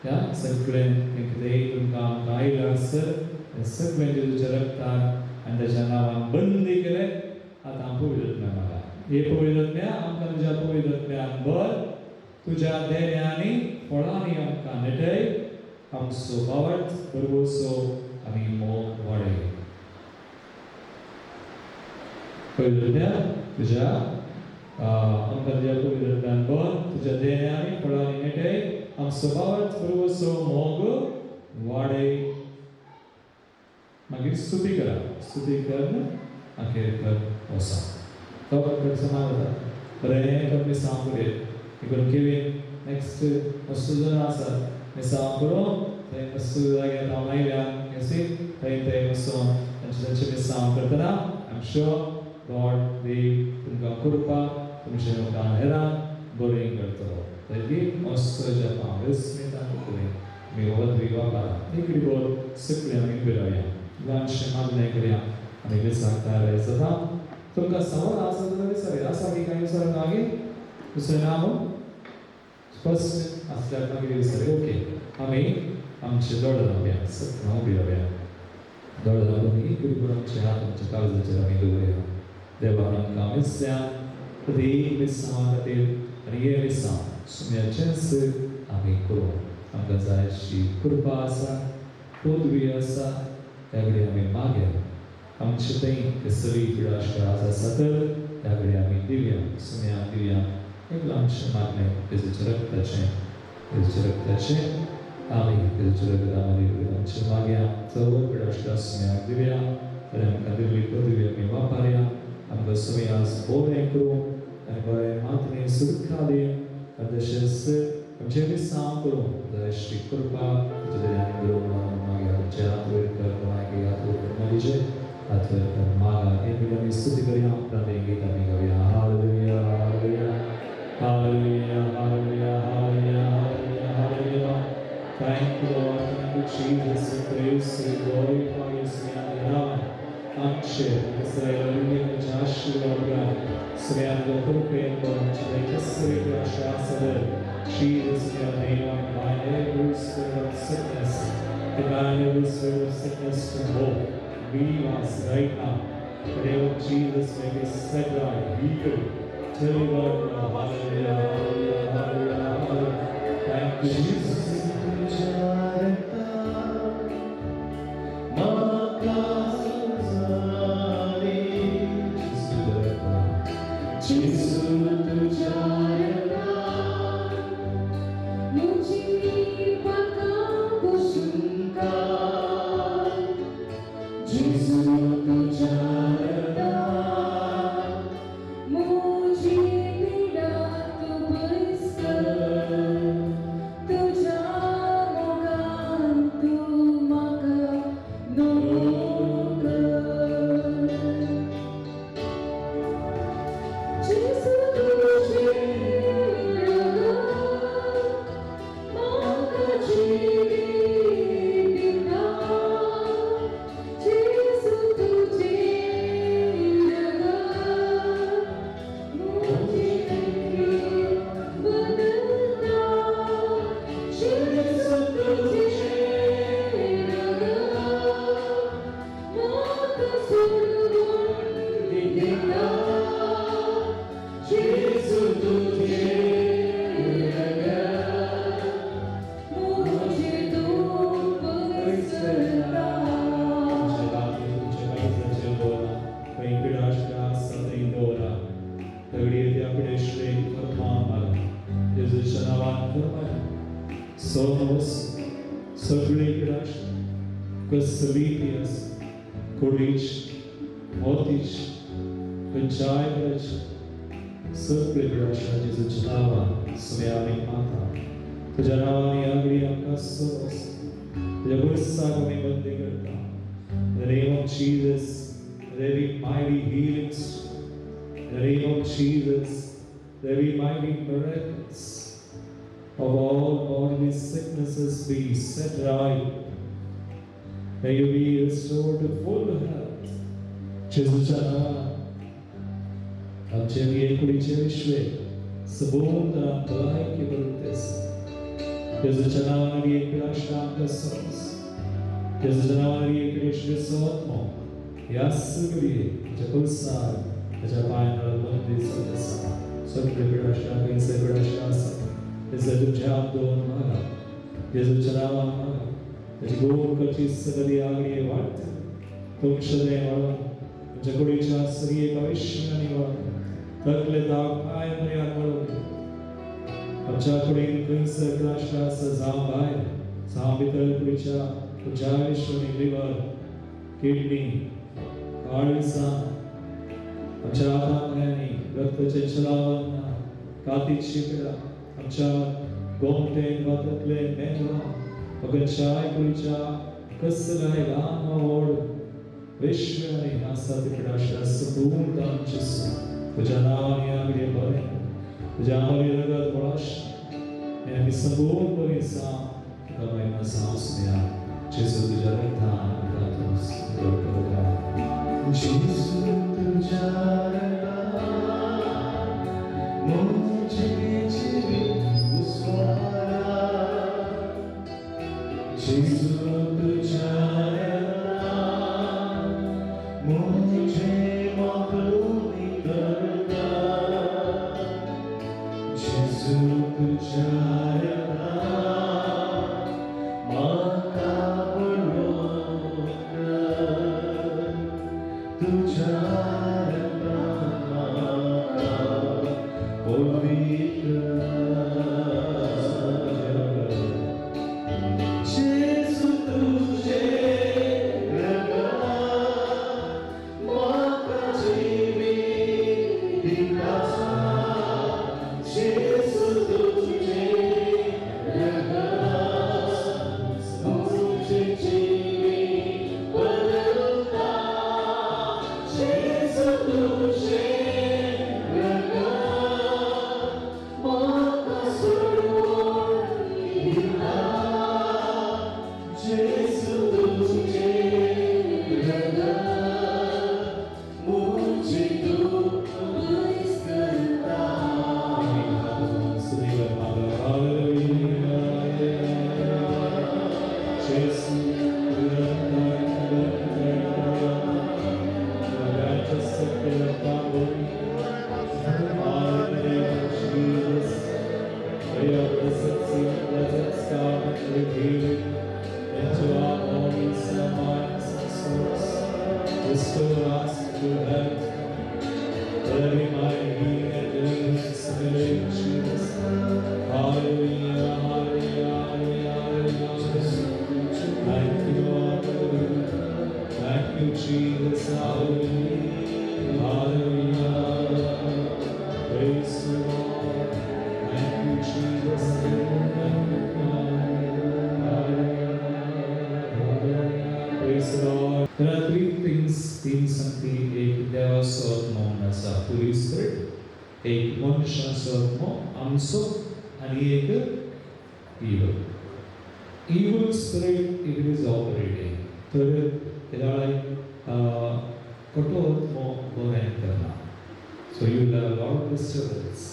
ह्या सगळें कितेंय तुमकां आमकां आयलां आसत तें सगळें जेजूच्या रक्तान आनी ताच्या नांवान बंदी केलें. आतां पवित्र ज्ञान मागा. हे पवित्र ज्ञान आमकां तुज्या पवित्र ज्ञान भर. तुज्या देण्यांनी फळांनी आमकां नेटय. आमचो भावार्थ बरवसो आनी मोग वाडय. पवित्र ज्ञान तुज्या आमकां तुज्या पवित्र ज्ञान भर, तुज्या देण्यांनी फळांनी नेटय, आमचो भावार्थ बरवसो मोग वाडय. मागीर स्तुती करा. स्तुती कर अखेर कर वसा तो समाज जाता. बरें कर मिसांव करूया. इकडून केवीन नेक्स्ट मस्त जाणां आसात मिसांव करून थंय मस्त जाग्यार हांव आयल्या सी थंय थंय मस्त तांचे तांचे मिसांव करतना I am sure God देव तुमकां कृपा तुमचे मुखार हेरान बरें करतलो. तरी मस्त जपां विस्मितां करूया. आमी वदवी वापरा एक रिपोर्ट सगळें आमी उबे रावया. ल्हानशें मागणें करया आनी मिसाक तयार जाता. तुमकां सवाल आसा जाल्यार विचारया. आसा की कांय विचारूंक मागीर दुसरें नाम स्पश्ट आसल्यार मागीर विचारया. ओके, आमी आमचे दोळे धांपया, सत्य उबी रावया. दोळे धांपून एक रिपोर्ट आमचे हात आमच्या काळजाचेर आमी दवरया. देवान आमकां मिसल्या प्रत्येक मिसांवा खातीर आनी हे मिसांव सुम्याचेंच आमी करूं. आमकां जाय अशी कृपा आसा, पदवी आसा, त्या कडेन आमी मागया. आमचे थंय कसली पिडाश आसा तर त्या कडेन आमी दिवया, सुम्या दिवया. एक ल्हानशें मागणें जेजूच्या रक्ताचें, जेजूच्या रक्ताचें आमी जेजूच्या रक्तान आमचें मागया. चव पिडाश सुम्याक दिवया. तर आमकां दिल्ली पदवी आमी वापरया. आमकां सुम्या बरें करूं आनी बरें मातणें सुरक्षा दी. आनी तशेंच आमचें विसांव करूं जाय अशी कृपा तुज्या आनी बरोवन मागीर आमचे हात वयर कर, मागीर हात वयर कर, मागीर हात वयर कर मागा. एक मिनट आमी स्तुती करया. उपरांत हें गीत आमी गावया. Hallelujah, hallelujah, hallelujah, hallelujah, hallelujah, hallelujah, hallelujah. Thank you Lord, thank you Jesus. We praise you, glorify you, सुम्यान नाम आमचे इस्रायेल आशीर्वाद सुम्यान कृपेन आमचे कसली आशा आसत. Jesus, in your name, I bind every spirit of sickness, command every spirit of sickness to go. Leave us right now. In the name of Jesus, may be set right, healed, delivered. Hallelujah, hallelujah, hallelujah, hallelujah. Thank you, Jesus. Jesus, तुझ्या कसली ती आसूं, कुडीची, मोतीची, खंयच्याय तरेची, सगळे पिडाशा जेजूच्या नांवान सुम्या आमी मागता. तुज्या नांवान ही आगळी आमकां सोस, तुज्या पुरसाक आमी बंदी करता. In the name of Jesus, there be mighty healings. In the name of Jesus, there be mighty miracles of all bodily sicknesses be set right. May you be restored to full health. जेजूच्या नांवान आमचे कुडीचे विश्वे सबून भलायकी बरोबर. जेजूच्या नांवान एक पिडाशा आमकां सोस. जेजूच्या नांवान एक पिडेश आत्मो ह्या सगळी तुज्या कुलसार ताच्या पांयांत बंदी जाल्ले आसा. सगळे पिडाशा खंयचे पिडाशा आसा तेजो तुमच्या हात दवरून मागा, जेजूच्या नांवान मागा. ताची गोड करची सगळी आगळी वाडटा, तुमचे तें वाडोवन तुमच्या कुडीच्या सगळी भविश्यानी वाडोवन तकले दाग पांय पर्यंत वाडोवन आमच्या कुडीन खंयसर पिडाशा आसा, जावं भायर जावं भितर, कुडीच्या तुमच्या विश्वानी लिवर, किडनी, काळिसां, आमच्या हातांनी रक्ताचे चलावन, कातीची पिडा, आमच्या गोमटेन वा तकले, मेंदवा, खंयच्याय कुडीच्या कसलाय ल्हान वा व्हड विश्वानी आसा ती पिडाशा संपूर्ण आमचे तुझ्या नांवान आगळे बरें, तुझ्या आमरी रगत वळाश आनी आमी संपूर्ण बरी सा तुका महिमा जावं सुया. जेजू, तुझ्या रक्तान आमकां तूं करता. जेजू, तुझ्या रक्तान म्हजें जिवीत उस्वारा. जेजू, तुझ्या रक्तान म्हजें मागणूक करता. जेजू, तुझ्या रक्तान म्हाका बरो कर. तुझ्या रक्तान म्हाका पवित्र. जेजू, तुझे रगत म्हाका जिवीत दिता. जेजू, तुझे रगत म्हजें जिवीत बदलता. जेजू, तुझे रगत म्हाका सोडवण दिता. जेजू, तुझे रगत म्हजें दुःख पयस करता. स्तुतीवर मागा. हालेलुया. जेजू, तुझ्या रक्तान सगळे रक्तान भरून. Hallelujah, Jesus. May your presence, your presence come with healing into our bodies and minds and souls. Restore us to health. Let every mind healing and deliverance in the name of Jesus. Hallelujah, hallelujah, hallelujah, hallelujah. Thank you, Lord. Thank you, Jesus. Hallelujah. Hallelujah. Praise the Lord. Thank you, Jesus. Thank you, God. Hallelujah. Hallelujah. Praise the Lord. There are three things, तीन संगती. एक देवाचो आत्मो म्हणून आसा, Holi spirit, एक मनशाचो आत्मो आमचो, आनी एक evil. Evil spirit, if it is operating, तर तेदळाय कठोर आत्मो बरें करना. So you will have lot of disturbance.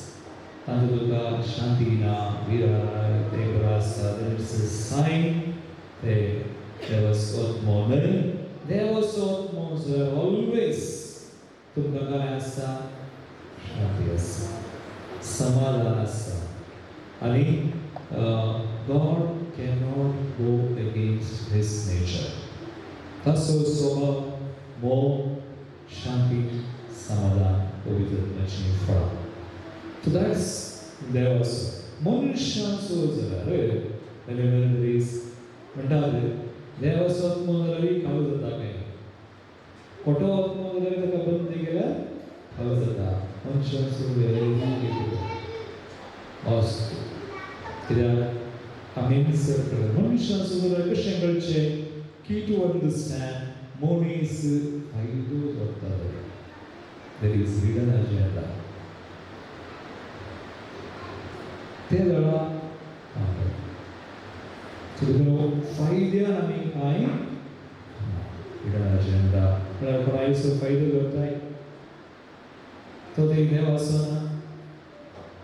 तांतूत तुका शांती ना, विराय ते बरो आसता. Then it's a sign ते देवाचो आत्मो न्हय. देवाचो आत्मो जर ऑलवेज तुमकां काय आसता? शांती आसता, समाधान आसता. आनी God cannot go against his nature. ताचो स्वभाव मोग, शांती, समाधान, पवित्रत्वाची फळां. So that's देवाचो. मनशाचो जाल्यार दीस म्हणटात देवाचो आत्मो जाल्यार खालो जाता काय, खोटो आत्मो जाल्यार ताका बंदी केल्यार खालो जाता. मनशांचो वस्तू कित्याक आमी मनशांचो जाल्यार कशें कळचें की टू अंडरस्टँड मनीस फायदो करता जाल्यार there is hidden agenda. ते जाणा सो देखून फायद्यान आमी कांय हिडन अजेंडा म्हळ्यार कोणायचो फायदो करताय तो ते देव आसना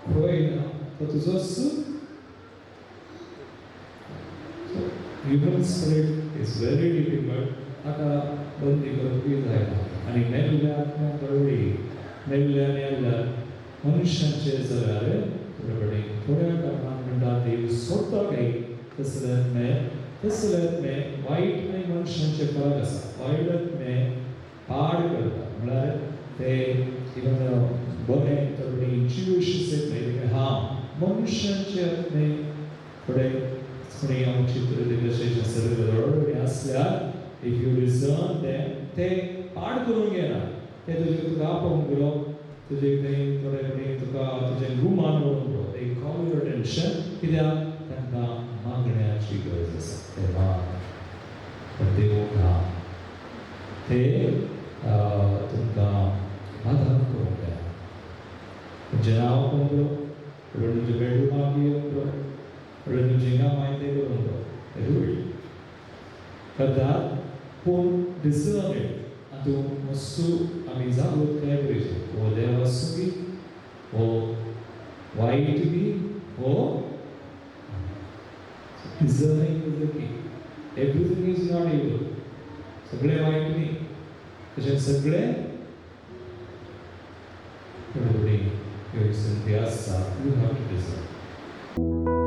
खंय ना तो तुजोच. Human spirit is very difficult. ताका बंदी करपूय जायना. आनी मेल्ल्या आत्म्या कळवळी मेल्ल्या आनी मनशांचे जाल्यार थोडे कडेन थोड्या कारणान म्हणटा देव सोडटा काय तसले आत्मे तसले आत्मे वायट आनी मनशांचे फरक आसा. वायट आत्मे पाड करता म्हळ्यार ते इवन बरें थोडे कडेन इंट्युशन्स येतले हा मनशांचे आत्मे थोडे कोणी आमची सर्व आसल्यार if you discern them ते पाड करूंक येना. ते तुजे तुका आपोवंक पुरो तुजे थंय थोडे कडेन तुका तुजें गुमान व्हरूंक पुरो. दे कॉल your attention कित्याक तांकां मागण्याची गरज आसा. ते माग देवूंक ना ते तुमकां आदार करूंक जाय. तुमचें नांव आपोवंक पुरो, तुमचें बेडरूमाक येवंक पुरो, तुमचें हिंगा माहिती करूंक पुरो. रूळ करतात पूण डिसर्न it. आनी तूं मातसो आमी जागृतकाय पळयची हो देव आसूं बी हो वायट बी हो discerning is the key. Everything is not evil. सगळे वायट न्ही तशें सगळे थोडे थोडी ह्यो संदी आसता. You have to discern.